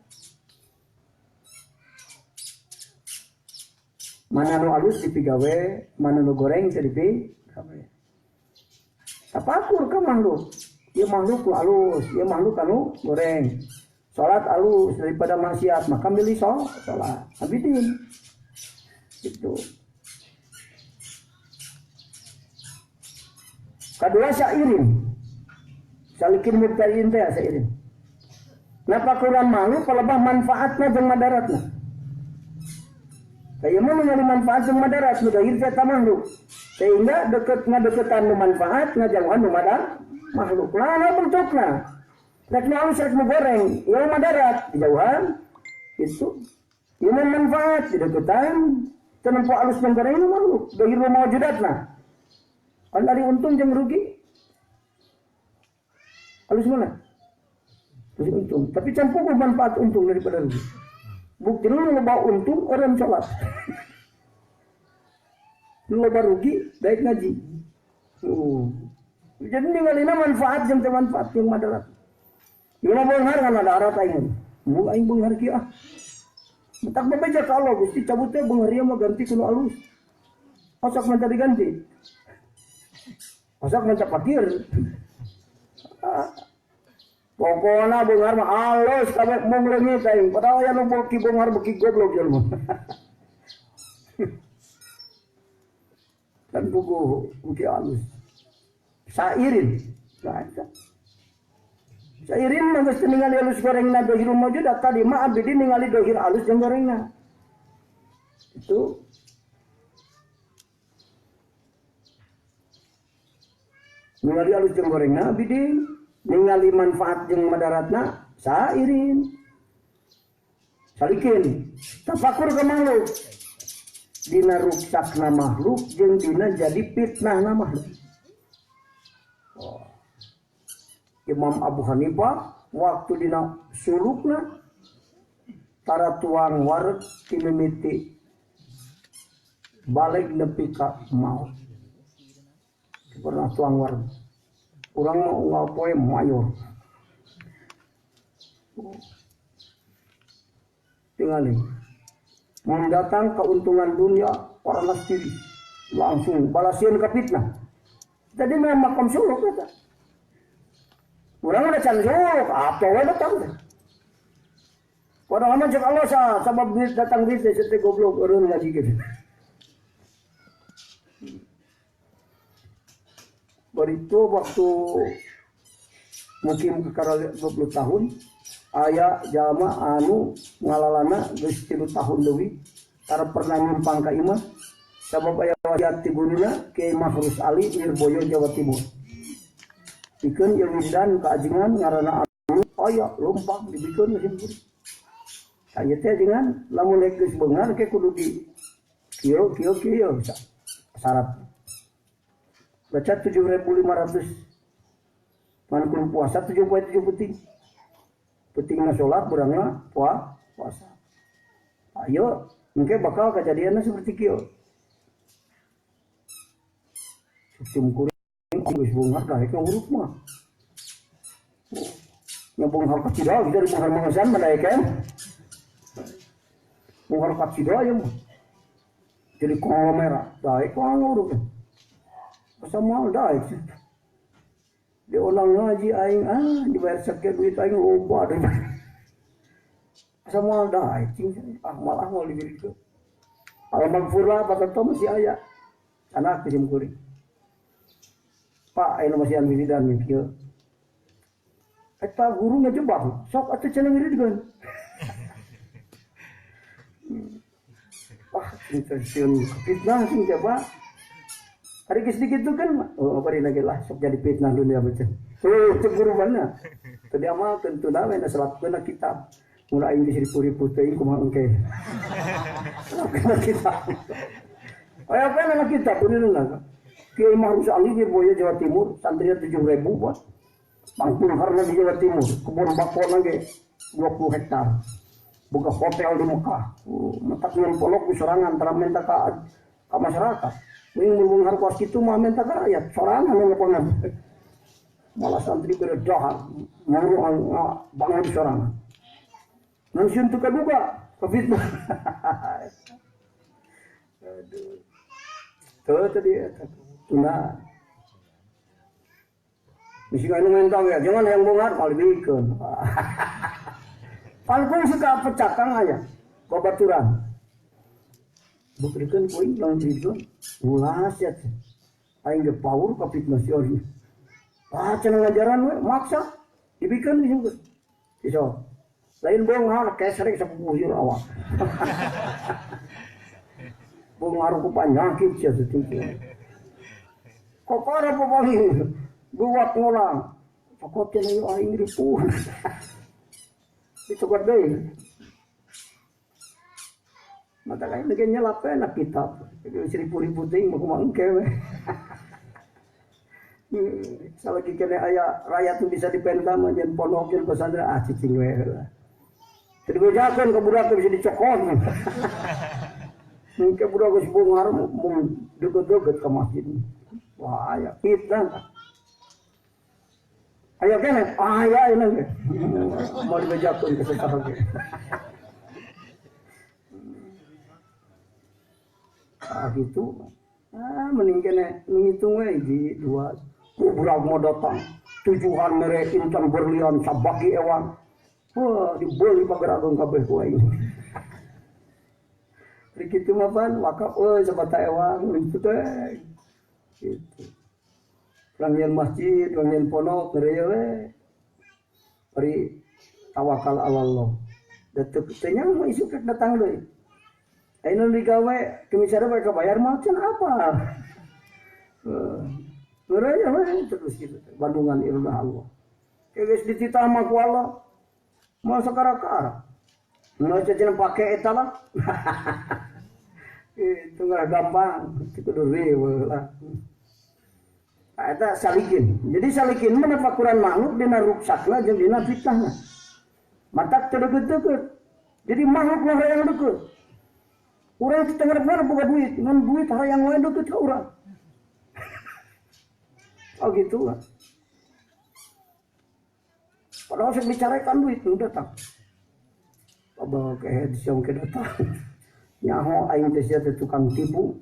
Mana nu alus dipigawe, mana nu goreng teu dipigawe. Tafakur ka makhluk. Ieu makhluk nu alus, ieu makhluk anu goreng. Salat alus daripada maksiat, maka milih salat. Abidin. Gitu. Kedua syairin. Salikin mubtadiin teh syairin. Nafakuran makhluk palebah manfaatna jeung madaratna. Kaya mah ningali manfaat jeung madarat nu dahir teh eta makhluk. Sehingga deket ngadeketan nu manfaat ngajauhan nu madarat makhluk. Lah bentukna. Rek nu alus rek nu goreng, ieu madarat dijauhan itu. Ieu manfaat dideketan teu nempo alus jeung goreng nu makhluk, dahir nu mawjudatna. Kan dari untung jeung rugi. Alus mana? Terus untung, tapi campur manfaat untung daripada rugi. Bukti lu loba untung orang sholat. Lu loba rugi daek ngaji. Jadi ningalina manfaat jeung teu manfaat jeung madarat. Ieu mah beunghar kan madarat aing. Mun aing beunghar kieu ah. Mentak bebeja ka Allah Gusti cabut teh beunghar ieu mah ganti ku nu alus. Osok mah diganti. Osok mah fakir. Pokona beunghar mah alus kabeh mung leungit aing. Padahal aya nu beuki beunghar beuki goblok jelema. Kan buku beuki alus. Sairin. Nah, sairin mah geus ningali alus gorengna dohir mawjudat tadi mah abdi ningali dohir alus jeung gorengna. Itu ningali alus jeung gorengna abdi ningali manfaat jeung madaratna sairin. Salikin tafakur ka makhluk dina ruksakna makhluk jeung dina jadi fitnahna makhluk. Oh. Imam Abu Hanifah waktu dina sulukna tara tuang wareg timimiti balik nepi ka maut. Pernah tuang wareg. Urang mah unggal poe mayor. Tingali. Mendatang keuntungan dunia orang sendiri langsung balasieun ka fitnah. Jadi memang makam suluk eta. Urang ada can suluk, apa we datang teh. Padahal mah cek Allah sabab duit datang duit teh teh goblok eureun ngaji gitu. Baritu waktu mukim ke 20 tahun aya jalma anu ngalalana geus 3 tahun leuwih tara pernah nyimpang ka imah sabab aya wasiat ti guruna Kiai Mahrus Ali Lirboyo Jawa Timur. Pikeun ieu wiridan ka ajengan ngaranna anu aya lumpang dibikeun ka simkuring. Aya teh ajengan lamun rek geus beunghar ke kudu di kieu kieu kieu syarat. Baca 7.500 manukun puasa 7 poe 7 peuting. Peutingna salat burangna puasa. Ayo engke bakal kejadianna seperti kieu. Simkuring geus beunghar daek nguruk mah. Nya beunghar ka cida dari beunghar mangasan mah daek kan. Beunghar ka cida ieu mah. Jadi konglomerat daek nguruk. Asa moal daek. Dia ulang ngaji aing dibayar sekian duit aing loba deui. Asa moal daek cing malah moal diberi. Al magfurlah patentu masih aya. Anak di simkuring. Pak, ayeuna masih anu wiridan kieu. Eta guru ngejebak, sok atuh cenah wiridkeun. Wah, sieun fitnah sing coba. Hari geus dikitukeun, oh bari lagi lah sok jadi fitnah dunia baca. Tuh, cek guru mana? Teu diamalkeun teu nawe na salapkeun kitab. Mun aing geus ripu-ripu teuing kumaha engke. Salapkeun kitab. Aya apa na kitab kuninna? Kiai Mahrus Ali Lirboyo Jawa Timur, santrinya 7.000 buat. Pangpung harna di Jawa Timur, kebun bakona ge 20 hektar. Boga hotel di Mekah. Mentak nyeun polok ku sorangan tara menta ka masyarakat. Mending mun beunghar kuas kitu mah menta ka rakyat, sorangan nu lepongan. Malah santri beredahar, ngurung bangun sorangan. Ngan sieun teu kaduga ka fitnah. Aduh. Teu tadi eta tuna. Bisi anu mentang ya, jangan yang bongar kalau dibikeun. Palkung suka pecakang aya, babaturan. Beukeun kuing lamun dibikeun, ulah sia teh. Aing ge power ka fitnah si Ori. Ah cenah ngajaran we maksa dibikeun geus. Iso. Lain bonghar kesrek sapupuhir awak. Bonghar ku panyakit sia teh. Kokora papaling buat ngulang. Cokot cenah ieu aing ripuh. Dicokot deui. Mata lain ge nyelap we na kitab. Jadi seribu-ribu teuing mah kumaha engke we. Salagi kene aya rakyat nu bisa dipenta mah jeung pondok jeung pesantren ah cicing we heula. Teu dibejakeun ka budak teh bisa dicokot. Mungkin budak geus beunghar mun deukeut-deukeut ka masjid. Wah aya fitnah. Aya kene, aya ayeuna ge. Mau dibejakeun ka saha ge. Ah gitu. Ah mending kene ngitung we hiji dua. Budak mau datang. Tujuhan mere intan berlian sabagi ewang. Wah dibeli pagar agung kabeh ku aing. Ari kitu mah pan wakaf euy sabata ewang gitu teh. Gitu. Rangyan masjid, rangyan pondok ngeureuyeuh we. Ari tawakal ala Allah. Da teu nya mah isuk rek datang deui. Ayeuna digawe kemisara bae kabayar mah can apa. Ngeureuyeuh we terus kitu teh bandungan ilmu Allah. Geus dititah mah ku Allah. Moal sakara-kara. Moal cenah pake eta lah. Itu nggak gampang, itu kudu riweuh lah. Nah, eta salikin. Jadi salikin mah tafakuran makhluk dina ruksakna jeung dina fitnahna. Matak teu deukeut-deukeut. Jadi makhluk mah hayang deukeut. Urang teh teu boga duit, ngan duit hayang wae deukeut ka urang. Oh gitu lah. Padahal saya bicarakan duit nu datang. Abah kehed siang ke datang. Nyaho aing teh sia teh tukang tipu.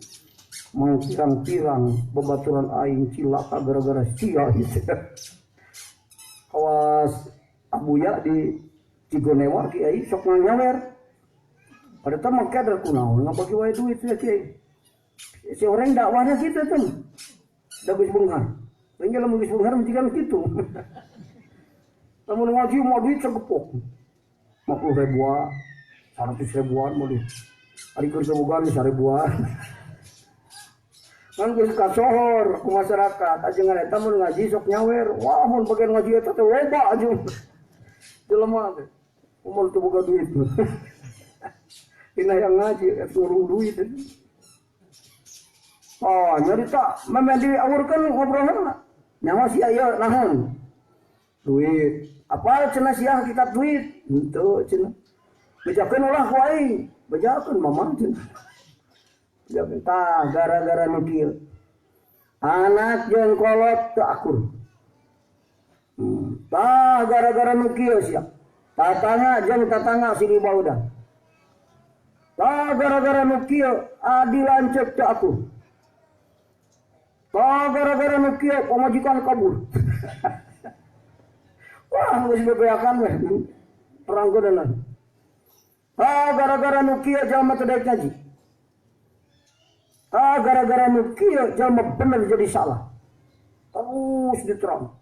Mau pirang-pirang babaturan aing cilaka gara-gara sia gitu. Kawas Abuya di Cigonewa kiai sok nyawer. Pada teh mah kader kunaon ngabagi wae duit sia kiai. Si orang dakwahnya kitu teh. Da geus beunghar. Lain lamun geus beunghar mah jiga kitu. Lamun ngaji mau duit segepok. 50 ribuan, 100 ribuan mau duit. Ari keur boga geus 1000-an. Kan geus kasohor ku masyarakat, ajengan eta mun ngaji sok nyawer. Wah, mun bagian ngaji eta teh loba aja. Jelema teh. Umur teu boga duit. Dina yang ngaji eta ngurung duit. Oh, nyarita memang diawurkeun ngobrolna. Nyawa sia ieu naon? Duit. Apa cenah sia hakikat duit? Henteu cenah. Bejakeun ulah ku aing. Bejakeun mamah cenah. Bejakeun tah gara-gara nu kieu. Anak jeung kolot teu akur. Tah gara-gara nu kieu sia. Tatangga jeung tatangga silih baudan. Tah gara-gara nu kieu adi lanceuk teu akur. Tah gara-gara nu kieu pamajikan kabur. Wah, geus bebeakan we. Perang godanan. Ah, gara-gara nu kieu jalma teu daek ngaji. Ah, gara-gara nu kieu jalma bener jadi salah. Terus diterang.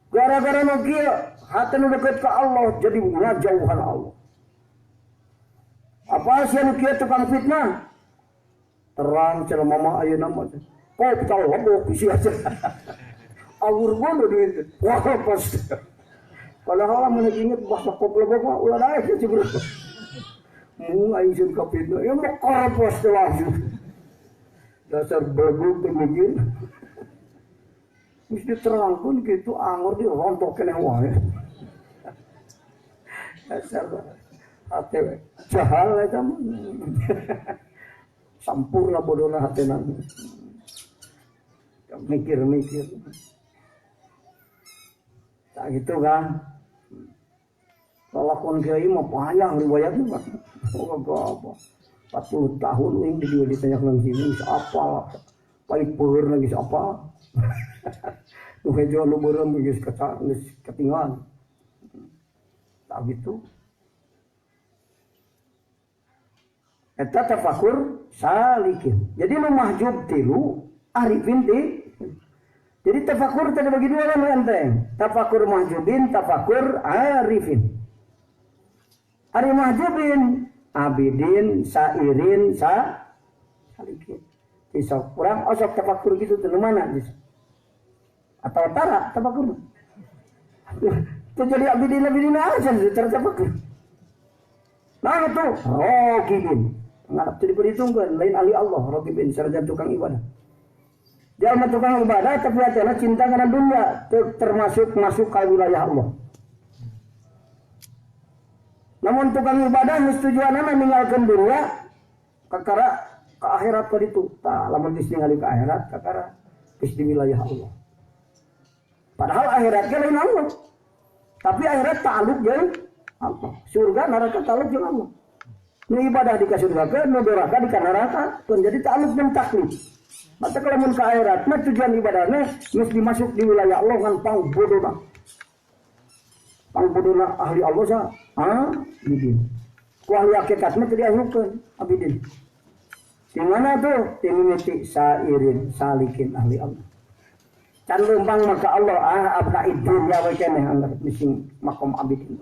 Gara-gara nu kieu hate nu deukeut ka Allah jadi ngajauhan Allah. Apa sia nu kieu tukang fitnah? Terang cenah mama ayeuna mah. Kok tahu lebok sia. Awur gono duit. Wah, pas. Padahal mun inget bahasa kop lebok mah ulah daek sih bro. Mung aing sieun ka fitnah. Ya mah korpos teh langsung. Dasar belegug teh mikir. Geus diterangkeun kitu anggur dirontok keneh wae. Dasar hate we. Jahal eta mah. Sampurna bodona hatena. Mikir-mikir. Tak gitu kan. Lalakon kiai mah panjang riwayatnya Pak. Oh, apa? 40 tahun uing di dieu ditanya nang sini geus apal. Pait peur geus apal. Nu hejo nu beureum geus ketinggalan. Tak gitu. Eta tafakur salikin. Jadi nu mahjub tilu, arifin ti. Jadi tafakur tadi bagi dua kan enteng. Tafakur mahjubin, tafakur arifin. Ari mahjubin, abidin, sairin, salikin. Tisok kurang osok tafakur gitu tuh mana gitu. Atau tara tafakur. Itu jadi abidin abidin aja cara tafakur. Nah itu rogibin. Ngarap itu diperhitungkan lain ahli Allah rogibin sarjan tukang ibadah. Dia mah tukang ibadah tapi hatinya cinta karena dunia termasuk masuk ke wilayah Allah. Namun tukang ibadah geus tujuanna ninggalkeun dunia kakara ke akhirat ka ditu. Tah lamun geus ningali ka akhirat kakara geus di wilayah Allah. Padahal akhirat ge lain Allah. Tapi akhirat ta'alluq jeung Allah. Surga neraka ta'alluq jeung Allah. Nu ibadah di ka surga, nu doraka di ka neraka, pun jadi ta'alluq jeung taklif. Maka kalau mun ka akhirat mah tujuan ibadahna geus dimasuk di wilayah Allah ngan pang bodona. Pang bodona ahli Allah sa, abidin. Ku ahli hakikat mah teu diayukeun abidin. Di mana tuh? Di mimiti sairin salikin ahli Allah. Can leumpang maka Allah abna dunya we keneh anggar mising makom abidin.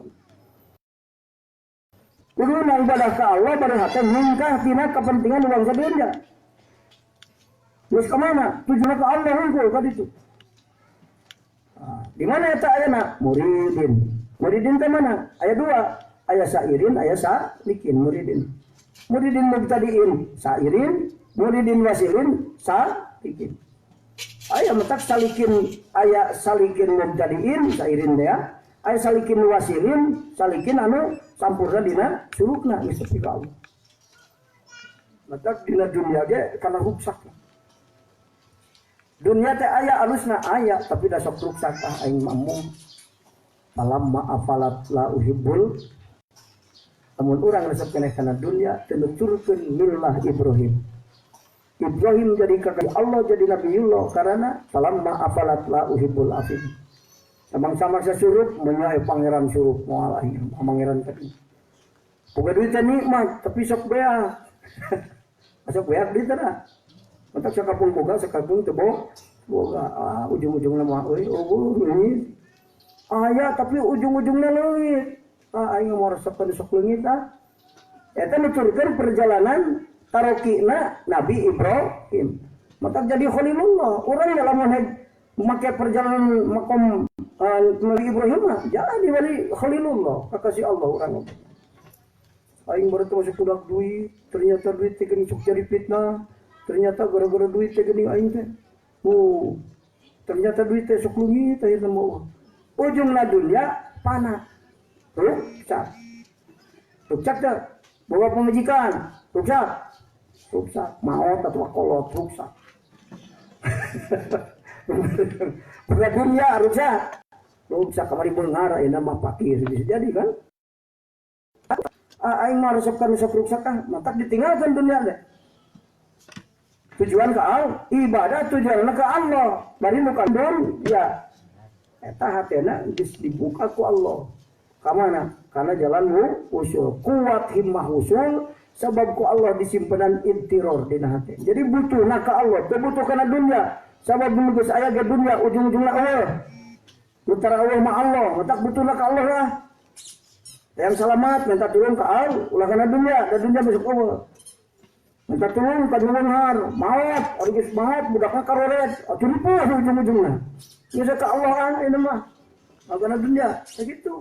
Kuduna ibadah ka Allah bari hate nyingkah tina kepentingan urang sadunya. Geus ka mana? Tujuanna ka Allah hungkul ka ditu. Di mana eta ayana? Muridin. Muridin teh mana? Aya dua, aya sairin, aya salikin muridin. Muridin mubtadiin, sairin, muridin wasilin, salikin. Aya metak salikin, aya salikin mubtadiin, sairin teh ya. Aya salikin wasilin, salikin anu sampurna dina sulukna geus sepi ka Allah. Matak dina dunia ge kana ruksak. Dunia teh aya alusna aya tapi da sok ruksak ah aing mamung. Falamma afalat la uhibbul. Lamun urang resep keneh kana dunia teu nuturkeun millah Ibrahim. Ibrahim jadi kakak Allah jadi Nabiullah karena falamma afalat la uhibbul afim. Samang-sama sasurup menyae pangeran surup moal aing pangeran tadi. Boga duit teh nikmat tapi sok beak. Sok beak duit teh. Matak sakapung boga sakapung teu boga. Ah ujung-ujungna mah euy eueuh leungit. Aya tapi ujung-ujungna leungit. Ah aing moal resep sok leungit ah. Eta nuturkeun perjalanan tarokina Nabi Ibrahim. Matak jadi Khalilullah. Urang dalam memakai perjalanan makom Nabi Ibrahim mah jadi wali Khalilullah, kekasih Allah urang. Aing baru masuk budak duit, ternyata duit teh geuning sok jadi fitnah. Ternyata gara-gara duit teh geuning aing teh. Oh, ternyata duit teh sok leungit ayeuna mah. Ujungna dunia panah. Ruksak. Ruksak teh bawa pemajikan, ruksak. Ruksak, maot atau kolot ruksak. Bukan dunia ruksak. Ruksak kamari beunghar ayeuna mah fakir bisa jadi kan? Aing mah resep ka resep ruksak ah, matak ditinggalkan dunia teh. Tujuan ke Allah, ibadah tujuanna ke Allah. Bari nu ka dunya. Eta hatena geus dibuka ku Allah. Ka mana? Karena jalan usul, kuat himmah usul sebab ku Allah disimpenan intiror dina hate. Jadi butuhna ka Allah, teu butuh kana dunya. Sabab geus aya ge dunya ujung-ujungna eueuh. Utara Allah mah Allah, matak butuhna ka Allah lah. Yang selamat minta tolong ka Allah, ulah kana dunya, da dunya besok eueuh. Minta tolong ka beunghar, maot, ari geus maot budakna karoret, atuh ripuh ujung-ujungna. Geus ka Allah ah ieu mah. Kana dunya, sakitu.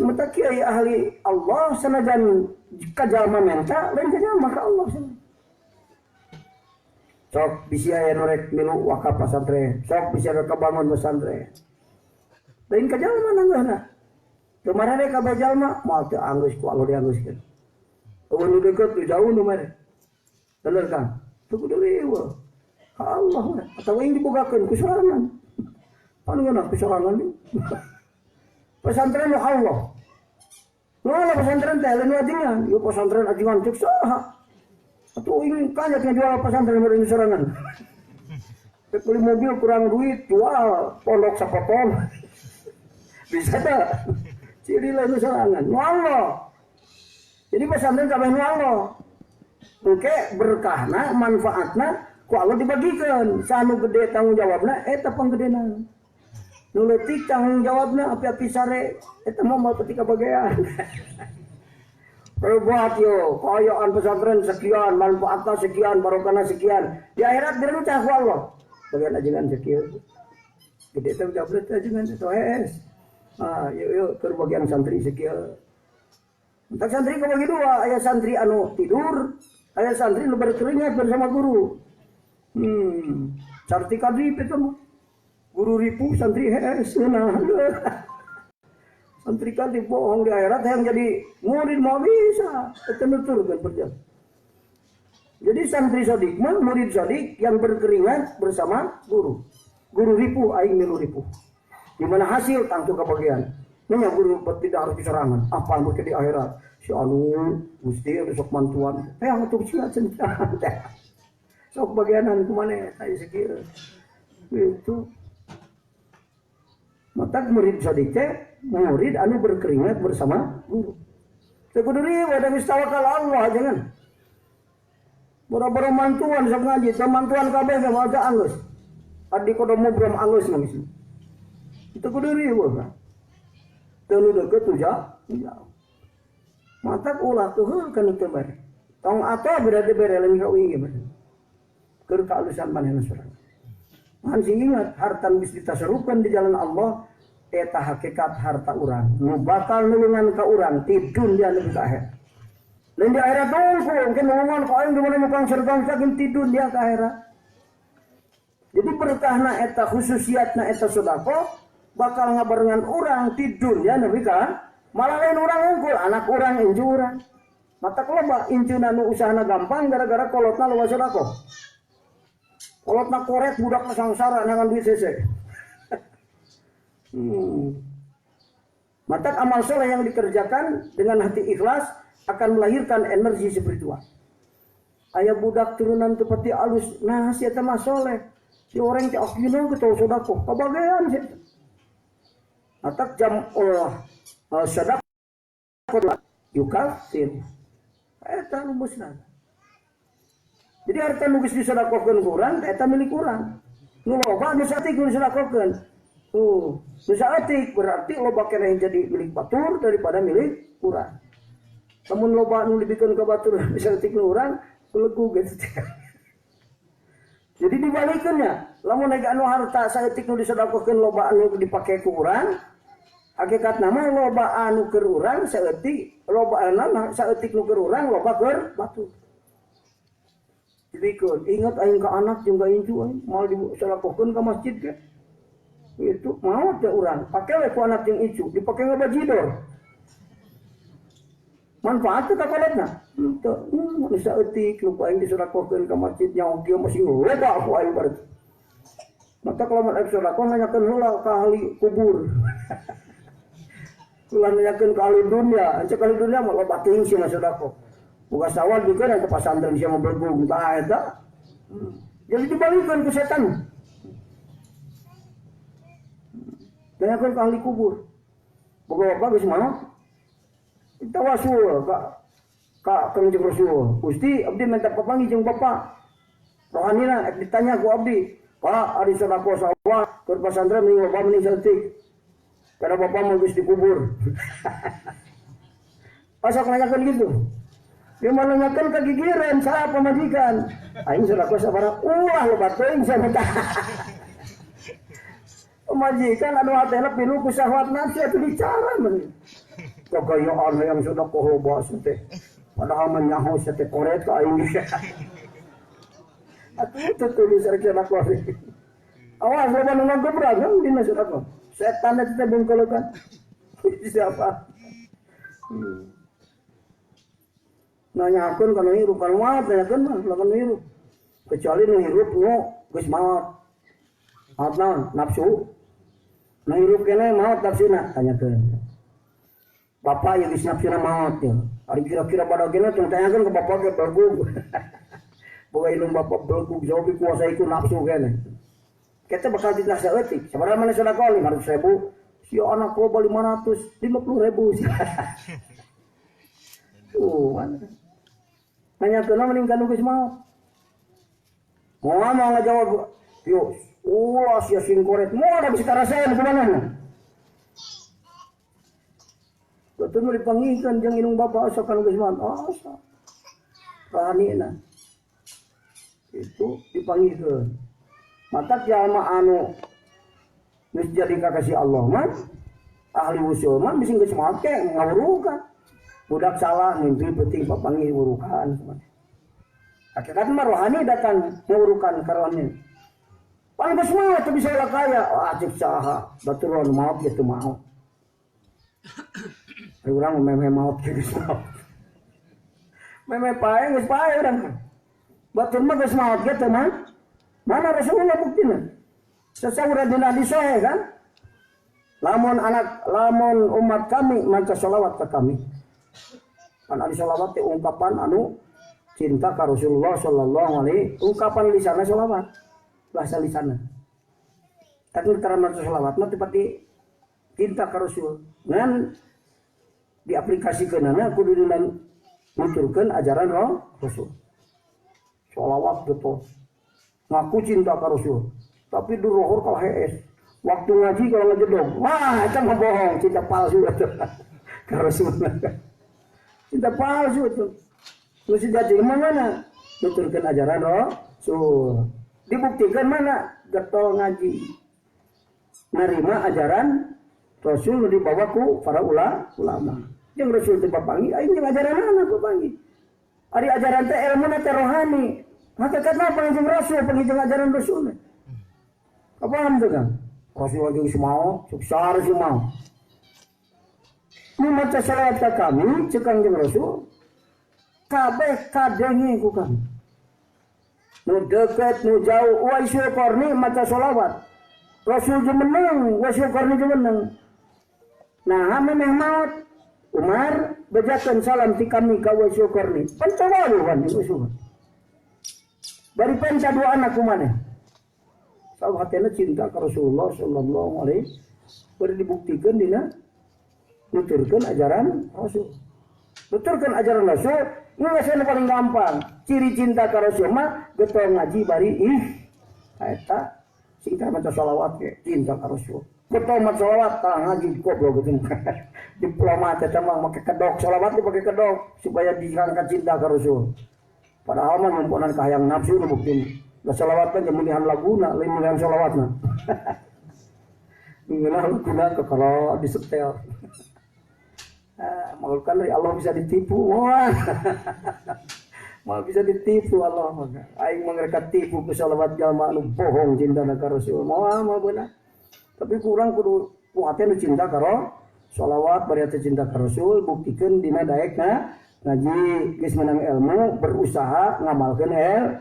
Mata kiai ahli Allah sanajan ka jalma menta lain ka jalma ka Allah sana. Sok bisi aya nu rek milu wakaf pasantren, sok bisi aya kabangun pesantren. Lain ka jalma nanggeuhna. Teu marane ka jalma moal teu anggeus ku Allah dianggeuskeun. Eueuh nu deukeut nu jauh nu mere. Bener Kang? Teu kudu riweuh. Ka Allah we atawa aing dibogakeun ku sorangan. Pan ngeunah pisorangan nih. Pesantren nu Allah. Nu Allah pesantren teh lain ajengan. Ieu pesantren ajengan cek saha? Atuh ingin kanyak ngejual pesantren meureun sorangan. Rek beli mobil kurang duit, jual pondok sapotong. Bisa tak? Ciri lain sorangan. Nu Allah. Jadi pesantren kabeh nu Allah. Oke, berkahna, manfaatna ku Allah dibagikan. Sanu gede tanggung jawabna eta panggedena. Nu leutik tanggung jawabna api-api sare eta mah moal ketika bagian. Perbuat yo, kayaan pesantren sekian, manfaatna sekian, barokahna sekian. Di akhirat direncah ku Allah. Bagian ajengan sekian. Gede tanggung jawabna teh ajengan eta hees. Ah, yuk yuk keur bagian santri sekian. Entak santri kebagi dua, aya santri anu tidur, aya santri nu berkeringat bersama guru. Carti kadrip itu mah. Guru ripu, santri hees, nah. Santri kadrip bohong di akhirat yang jadi murid mau bisa, itu nutur kan berjalan. Jadi santri sodik mah murid sodik yang berkeringat bersama guru. Guru ripu, aing milu ripu. Di mana hasil tangtu kebagian. Nanya guru tidak harus diserangan. Apa yang di akhirat? Si anu gusti sok mantuan. Yang atuh sia cenah. Sok bagianan kumaneh aya sakieu. Itu. Matak murid sodik teh murid anu berkeringat bersama guru. Teu kudu riweuh da geus tawakal Allah jangan. Boro-boro mantuan sok ngaji, teh mantuan kabeh ge moal teh anggeus. Adi kodo mubrom anggeus mah geus. Itu kudu riweuh kan. Teu nu deukeut tu jauh. Matak ulah tuh kan teu bare. Tong atoh berarti bere lain ka uing ge bare. Keur kaalusan manehna sorangan. Ngan sing ingat harta geus ditasarukan di jalan Allah eta hakikat harta urang. Nu bakal nulungan ka urang ti dunya nepi ka akhirat. Lain di akhirat tungku engke nulungan ka aing di mana mukang sergang saking ti dunya ka akhirat. Jadi berkahna eta khususiatna eta sedekah bakal ngabarengan urang ti dunya nepi ka malah lain urang unggul anak urang incu urang. Mata loba incuna nu usahana gampang gara-gara kolotna loba sedekah. Kolotna koret budakna sangsara nangan duit hese. Maka amal soleh yang dikerjakan dengan hati ikhlas akan melahirkan energi spiritual. Aya budak turunan tepati alus, nah si eta mah soleh. Si orang teh akina geus sedekah, kabagean si eta. Matak jam Allah sedekah yukafir. Eta rumusna. Jadi harta nu geus disedekahkeun ku urang eta milik urang. Nu loba nu saeutik nu disedekahkeun. Tuh, nu saeutik berarti loba keneh jadi milik batur daripada milik urang. Lamun loba nu dibikeun ka batur saeutik nu urang, legu gitu. Jadi dibalikeun nya, lamun aya anu harta saeutik nu disedekahkeun loba anu dipake ku urang, hakikatna mah loba anu keur urang saeutik, loba anu saeutik nu keur urang loba keur batur. Dibikeun, ingat aing ka anak jeung ka incu aing moal disedekahkeun ka masjid ge. Itu mau teh urang, pake we ku anak jeung incu, dipake ngabajidor. Manfaat teh ka kolotna? Henteu, nu saeutik nu ku aing disedekahkeun ka masjid nyaho kieu masih loba ku aing berarti. Maka kalau mun aing sedekah nanyakeun heula ka ahli kubur. Ulah nanyakeun ka ahli dunia, cek ahli dunia mah loba teuing sia sedekah. Boga sawah juga yang ke pesantren sia mah bergung tah eta. Jadi dibalikeun ku setan. Nanyakeun ka ahli kubur. Boga bapak geus maot. Tawasul ka Kangjeng Rasul. Gusti abdi minta papanggih jeung bapak. Rohanina ek ditanya ku abdi, Pak ari sedekah sawah keur pesantren mending loba mending saeutik. Karena bapak mau geus dikubur. Pasok nanyakeun gitu. Dia mau nanyakeun ka gigireun saha pamajikan. Aing sedekah sabaraha ulah loba teuing sia teh. Pamajikan anu hatena pinuh ku syahwat nafsu atuh dicara meureun. Kagayaan yang sedekah loba teh. Padahal mah nyaho sia teh koret ka aing. Atuh teu tulis rek sedekah. Awas loba nu ngagebrak kan dina sedekah. Setan eta teh bungkulukan. Siapa? Nanyakeun kana hirup kan maot nanyakeun mah lamun hirup. Kecuali nu hirup nu geus maot. Maot naon? Nafsu. Nu hirup keneh maot nafsuna tanyakeun. Bapak yang geus nafsuna maot ya. Ari kira-kira badagena tong tanyakeun ke bapak ge belgug. Boga ilmu bapak belgug jauh dikuasai ku nafsu keneh. Kita bakal fitnah saeutik. Sabaraha maneh sedekah 500.000. Si anak loba 550.000. Tuh, mana? Nanyakeun mending ka nu geus maot. Moal mau ngajawab, yo, ulah sia singkoret, moal da bisa karasaeun kumaha. Betul nu dipangihkeun jeung indung bapa asa ka nu geus maot. Asa. Rohanina. Itu dipangihkeun. Matak jalma anu geus jadi kakasih Allah mah, ahli usul mah bisi geus maot ke ngawurukan. Budak salah mimpi penting papanggih wurukan. Hakikat mah rohani datang ngawurukan ka rohani. Pan geus maot teu bisa ulah kaya, ah cek saha, batur anu maot ge teu maot. Ari urang meh-meh maot ge geus maot. Meh-meh pae geus pae urang. Batur mah geus maot ge teu mah. Mana Rasulullah buktina? Sesauran dina hadis sahih kan? Lamun anak, lamun umat kami maca sholawat ke kami. Kan ari sholawat teh ungkapan anu cinta ka Rasulullah sallallahu alaihi, ungkapan lisanna sholawat, bahasa lisanna. Tapi cara maca sholawat mah teu pati cinta ka Rasul. Ngan diaplikasikeunana kudu dina nuturkeun ajaran Rasul. Sholawat gitu. Ngaku cinta ka Rasul, tapi durohor kalau hees. Waktu ngaji kalau ngejedog, wah itu mah bohong, cinta palsu itu. Ka Rasul. Cinta palsu itu. Lu sejati mana? Nuturkeun ajaran Rasul. Dibuktikan mana? Getol ngaji. Nerima ajaran Rasul dibawa ku para ulama. Jeung Rasul teu papanggih, aing jeung ajaranana papanggih. Ari ajaran teh ilmuna teh rohani. Hakikatna panggih Rasul, panggih ajaran Rasul. Apa tuh kan? Rasul lagi mau, sukses Rasul mau. Nu maca salawat ka kami, cek Kangjeng Rasul, kabeh kadenge ku kami. Nu deket, nu jauh, Uwaisul Qarni maca salawat. Rasul jumeneng, Uwaisul Qarni jumeneng. Nah, memeh maot, Umar bejakeun salam ti kami ka Uwaisul Qarni. Pan coba kan Uwaisul. Bari penca dua anak kumaneh. Sabab hatena cinta ka Rasulullah sallallahu alaihi wasallam dibuktikan dina nuturkeun ajaran Rasul. Nuturkeun ajaran Rasul, ini yang paling gampang. Ciri cinta ka Rasul mah getol ngaji bari ih eta sing teh maca sholawat ge cinta ka Rasul. Getol maca sholawat tah ngaji goblok gitu. Diplomat eta mah make kedok, sholawat dipake kedok supaya diangkat cinta ka Rasul. Padahal mah nyumponan kahayang nafsu nu buktina. Lah sholawat teh milihan laguna, lain milihan sholawatna. Ngeunah laguna ke kalau disetel. Maksudkan dari Allah bisa ditipu. Wah. Mal bisa ditipu Allah mah. Aing mah ngereka tipu ku sholawat jalma anu bohong cintana ka Rasul. Moal mah beunah. Tapi kurang kudu ku hate nu cinta ka sholawat bari hate cinta ka Rasul buktikeun dina daekna ngaji geus menang ilmu berusaha ngamalkeun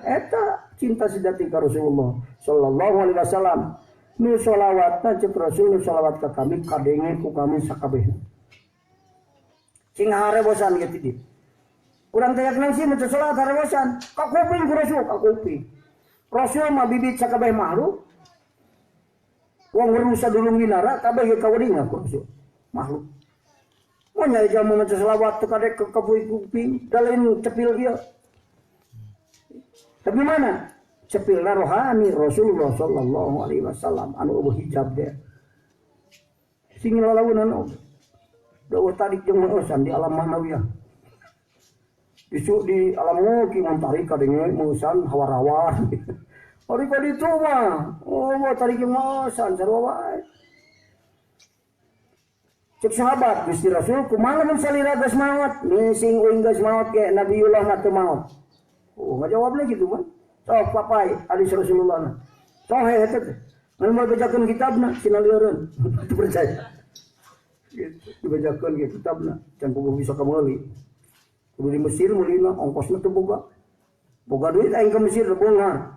eta cinta sejati ka Rasulullah sallallahu alaihi wasallam. Nu sholawatna cek Rasul nu sholawat ka kami kadenge ku kami sakabehna. Sing harebosan gitu di. Urang teh yakin sih maca sholawat harebosan. Ka kuping ku Rasul, ka kuping. Rasul mah bibit sakabeh makhluk. Wong weruh sadulung winara kabeh ge kaweninga ku Rasul. Makhluk. Mun nyari jalma maca selawat teu kadek ka kuping, da lain cepil ieu. Tapi mana? Cepilna rohani Rasulullah sallallahu alaihi wasallam anu eueuh hijab teh. Sing lalaunan oge. Dawa tarik jeung meusan di alam manawiyah. Isu di alam mulki mun tarik kadenge meusan hawa-rawa. Ari ka ditu mah, oh tarik jeung meusan sarua wae. Cek sahabat Gusti Rasul kumaha mun salira geus maot? Sing uing geus maot ge Nabiullah mah teu maot. Oh ngajawabna kitu mah. Sok papai hadis Rasulullah na. Sahih eta teh. Mun moal bejakeun kitabna sinalieureun. Teu percaya. Gitu dibacakeun ge kitabna can puguh bisa kameuli. Kudu di Mesir meulina ongkosna teu boga. Boga duit aing ke Mesir teu beunghar.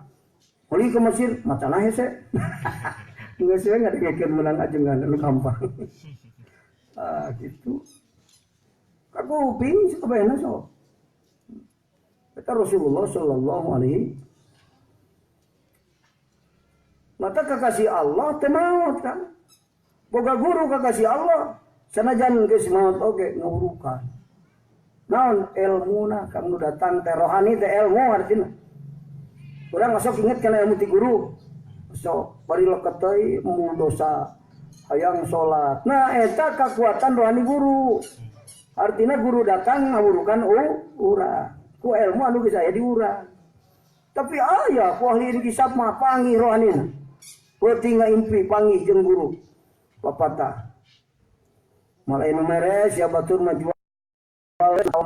Meuli ke Mesir macana hese. Geus we ngadengekeun meunang ajengan anu gampang. Ah gitu. Kakuping sakabehna sok. Kata Rasulullah sallallahu alaihi mata kekasih Allah teu maot kan. Boga guru kekasih Allah sanajan geus maot oge ngawurukan. Naon ilmuna kang nu datang teh rohani teh ilmu artina. Urang sok inget kana ilmu ti guru. Sok bari leket deui embung dosa hayang salat. Nah eta kakuatan rohani guru. Artina guru datang ngawurukan urang. Ku ilmu anu geus aya di urang. Tapi aya ku ahli hisab mah panggih rohanina. Peuting ngaimpi panggih jeung guru. Papatah. Malah anu meres ya batur mah jual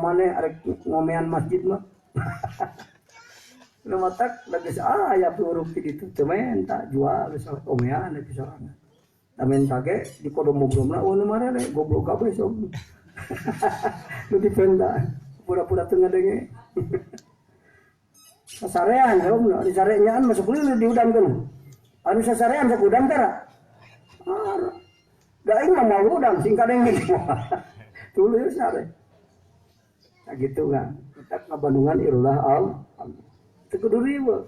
maneh arek ngomean masjid mah. Nu matak geus aya huruf di ditu teu menta jual geus omean deui sorangan. Da menta ge di kodomobromna eueuh nu marere goblok kabeh sok. Nu dipenta pura-pura teu ngadenge. Sasarean jawabna di sarenyaan masuk leuleut diudangkeun. Anu sasarean sok udang tara. Da aing mah moal udang sing kadenge. Tuluy sare. Nah gitu kan. Kita ka Bandungan irulah Allah. Teu kudu riweuh.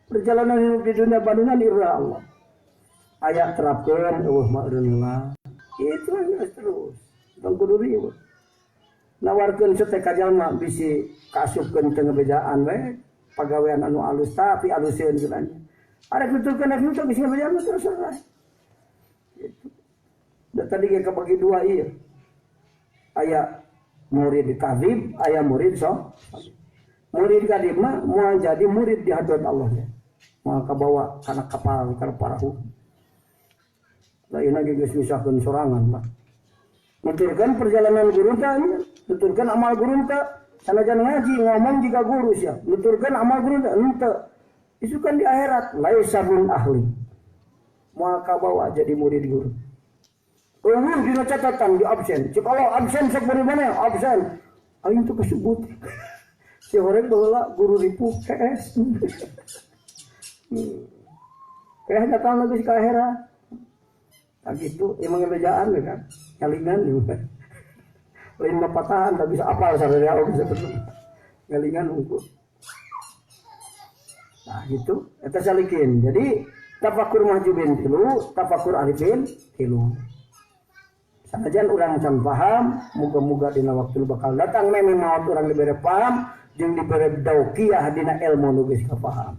Perjalanan hidup di dunia Bandungan irulah Allah. Aya terapkeun eueuh mah eureun. Itu terus. Tong kudu riweuh. Nawarkeun sete ka jalma bisi kaasupkeun teu ngebejaan we pagawean anu alus tapi aluseun cenah. Arek nuturkeun arek nutur bisi ngebejaan mah terus lah. Gitu. Da tadi ge kabagi dua ieu. Aya murid kadzib, aya murid so. Murid kadzib mah moal jadi murid di hadirat Allah ya. Moal kabawa kana kapal kana parahu. Da ieu ge geus misahkeun sorangan mah. Nuturkeun perjalanan guru teh, nuturkeun amal guru teh, sanajan ngaji ngomong jiga guru sia. Nuturkeun amal guru teh henteu. Isukan di akhirat laisa min ahli. Moal kabawa jadi murid guru. Eueuh dina catatan di absen. Cek Allah absen sok bari mana absen. Aing teu kasebut. Si horeng baheula guru ripuh KS. Kayak datang lagi ke akhirat. Nah gitu, emang ngebejaan ya kan. Nyalingan juga. Lain mah patahan, tak bisa apal sadaya oge sebetulnya. Nyalingan unggul. Nah gitu, eta salikin. Jadi tafakur mahjubin tilu, tafakur arifin tilu. Sanajan urang can paham, muga-muga dina waktu bakal datang memang maot urang dibere paham, jeung dibere daukiah dina ilmu nu geus kapaham.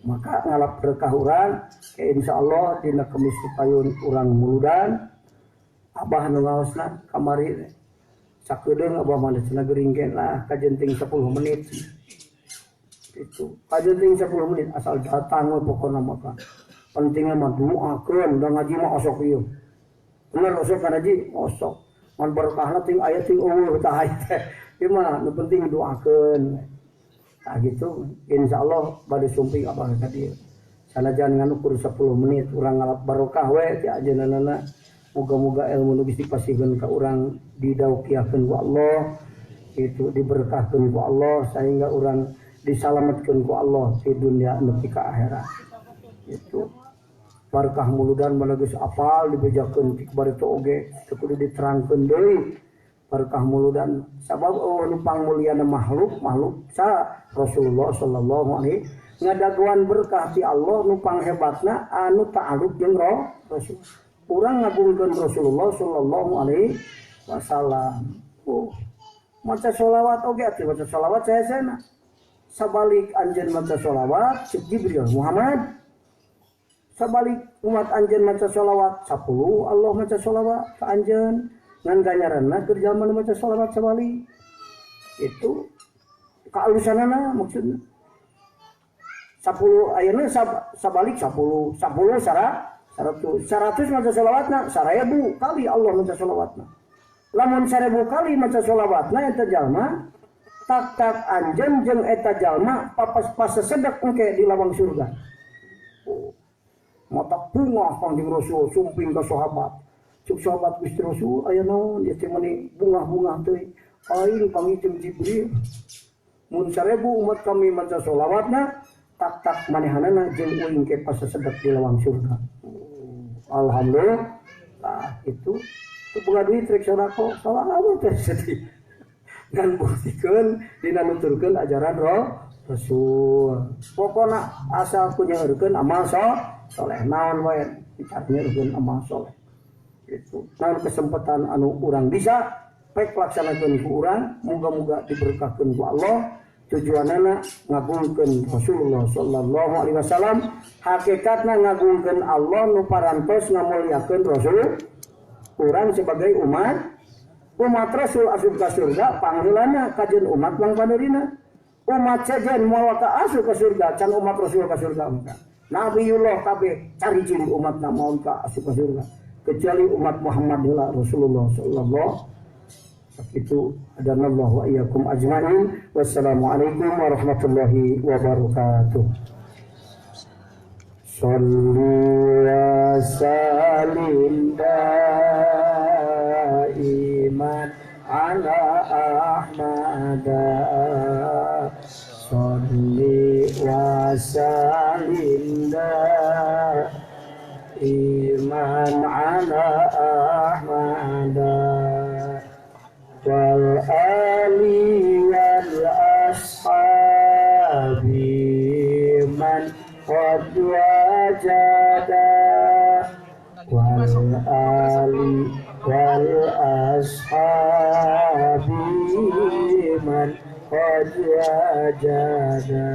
Maka ngalap berkah urang, ke insyaallah dina Kemis payun urang muludan, abah nu ngaosna kamari sakedeung abah mah cenah geuring lah kajenting 10 menit. Itu kajenting 10 menit asal datang we pokona mah. Pentingna mah doakeun da ngaji mah osok ieu. Bener osok kan haji osok. Mun berkahna ting aya ting eueuh tah teh. Ieu mah nu penting doakeun. Nah gitu, insyaallah bade sumping abah ka dieu. Sanajan ngan ukur 10 menit urang ngalap barokah we ti ajeunana. Muga-muga ilmu nu geus dipasihkeun ka urang didaukiahkeun ku Allah, itu diberkahkeun ku Allah sehingga urang disalametkeun ku Allah di dunia nepi ka akhirat. Itu barkah muludan mana geus apal dibejakeun ti bari teu oge teu kudu diterangkeun deui. Barkah muludan sabab eueuh nu pangmulyana makhluk makhluk sa Rasulullah sallallahu alaihi ngadaguan berkah ti Allah nu panghebatna anu ta'aluk jeung Rasul. Urang ngagungkeun Rasulullah sallallahu alaihi wasallam. Maca sholawat oge atuh maca sholawat saesena. Sabalik anjeun maca sholawat cek Jibril Muhammad. Sabalik umat anjeun maca sholawat 10 Allah maca sholawat ka anjeun. Ngan ganjaranna keur jalma nu maca sholawat sabalik. Itu kaalusanana maksudna. 10 ayeuna sabalik 10, 10 100, 100 maca sholawatna 1000 kali Allah maca sholawatna. Lamun 1000 kali maca sholawatna eta jalma tak-tak anjeun jeung eta jalma papas pasesedek engke di lawang surga. Oh. Mata bunga Kangjeng Rasul sumping ka sahabat. Cuk sahabat Gusti Rasul aya naon ieu teh meuni bungah-bungah teuing. Aing pangitim Jibril. Mun 1000 umat kami maca sholawatna tak-tak manehanana jeung uing ke pasesedek di lawang surga. Oh. Alhamdulillah itu boga duit rek sodako salah amun teh sedih. Ngan buktikeun dina nuturkeun ajaran Rasul. Pokona asal ku nyaurkeun amal soleh naon wae dicarnyeurkeun amal soleh. Itu naon kesempatan anu urang bisa pek laksanakeun ku urang, muga-muga diberkahkeun ku Allah. Tujuanana ngagungkeun Rasulullah sallallahu alaihi wasallam, hakikatna ngagungkeun Allah nu parantos ngamuliakeun Rasul. Urang sebagai umat Rasul asup ka surga pangheulana kajeun umat lang panerina. Umat sejen moal ka asup ka surga can umat Rasul ka surga maka. Nabiullah kabeh cari ciri umatna moal ka asup ka surga kecuali umat Muhammad heula Rasulullah sallallahu itu adanallahu wa iyyakum ajmain. Wassalamualaikum warahmatullahi wabarakatuh. Shallu wa sallim daiman ala Ahmad. Shalli wa sallim daiman ala Ahmad wal ali wal ashabi man qad wajada wal ali wal ashabi man qad wajada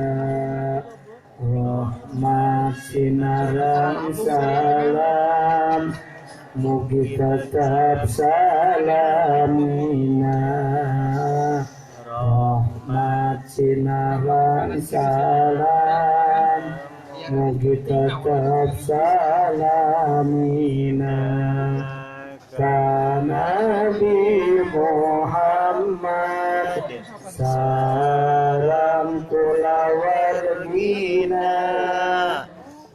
rahmat sinaran salam mugi tetap salamina rahmat sinaran salam mugi tetap salamina ka Nabi Muhammad salam kulawargina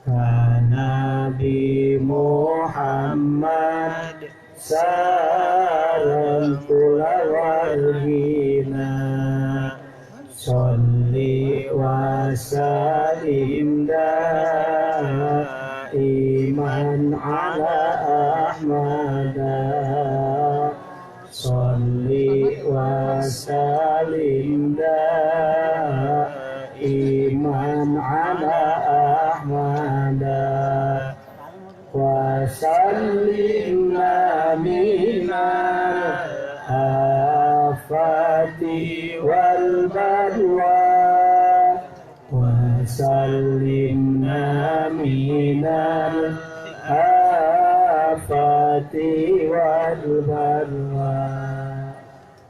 ka Nabi Muhammad salam kulawargina sholli wa sallim daiman ala Ahmad sholli wa sallim daiman ala Ahmad wa sallimna minal afati wal balwa wa sallimna minal afati wal balwa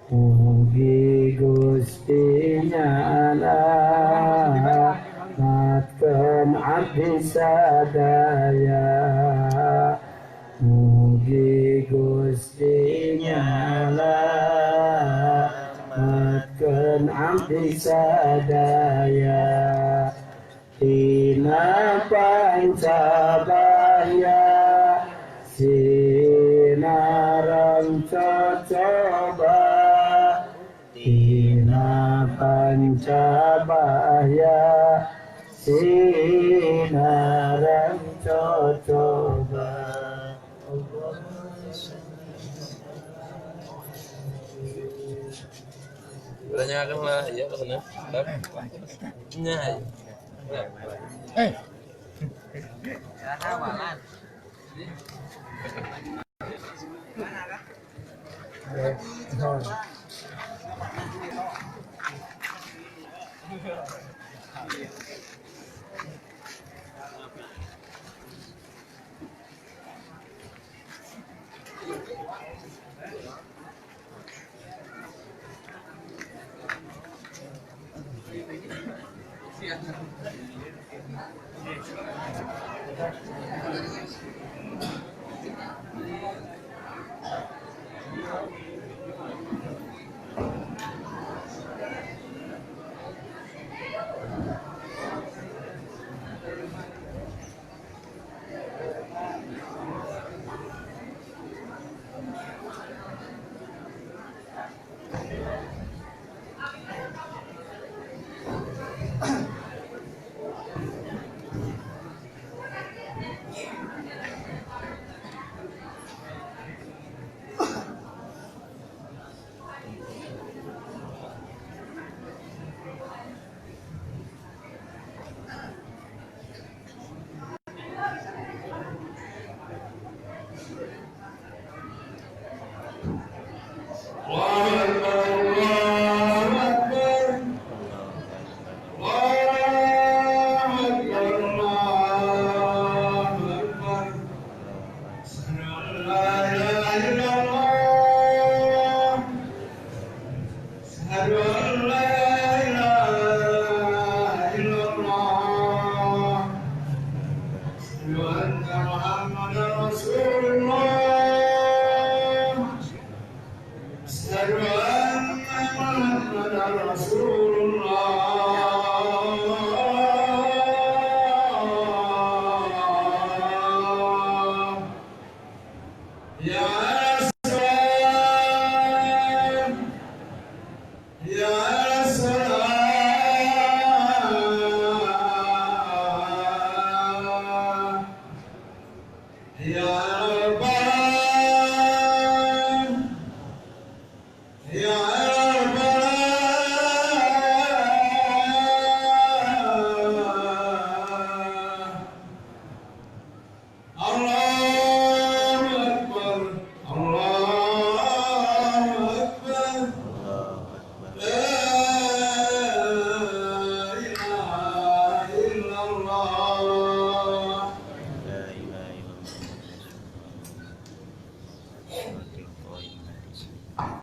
mugi Gusti nyala matkeun abdi sadaya mugi Gusti nyala matkeun abdi sadaya dina pancabaya sinarang cocoba dina pancabaya sinarang cocoba. Tanyakan lah, iya ke sana. Nah, Ya.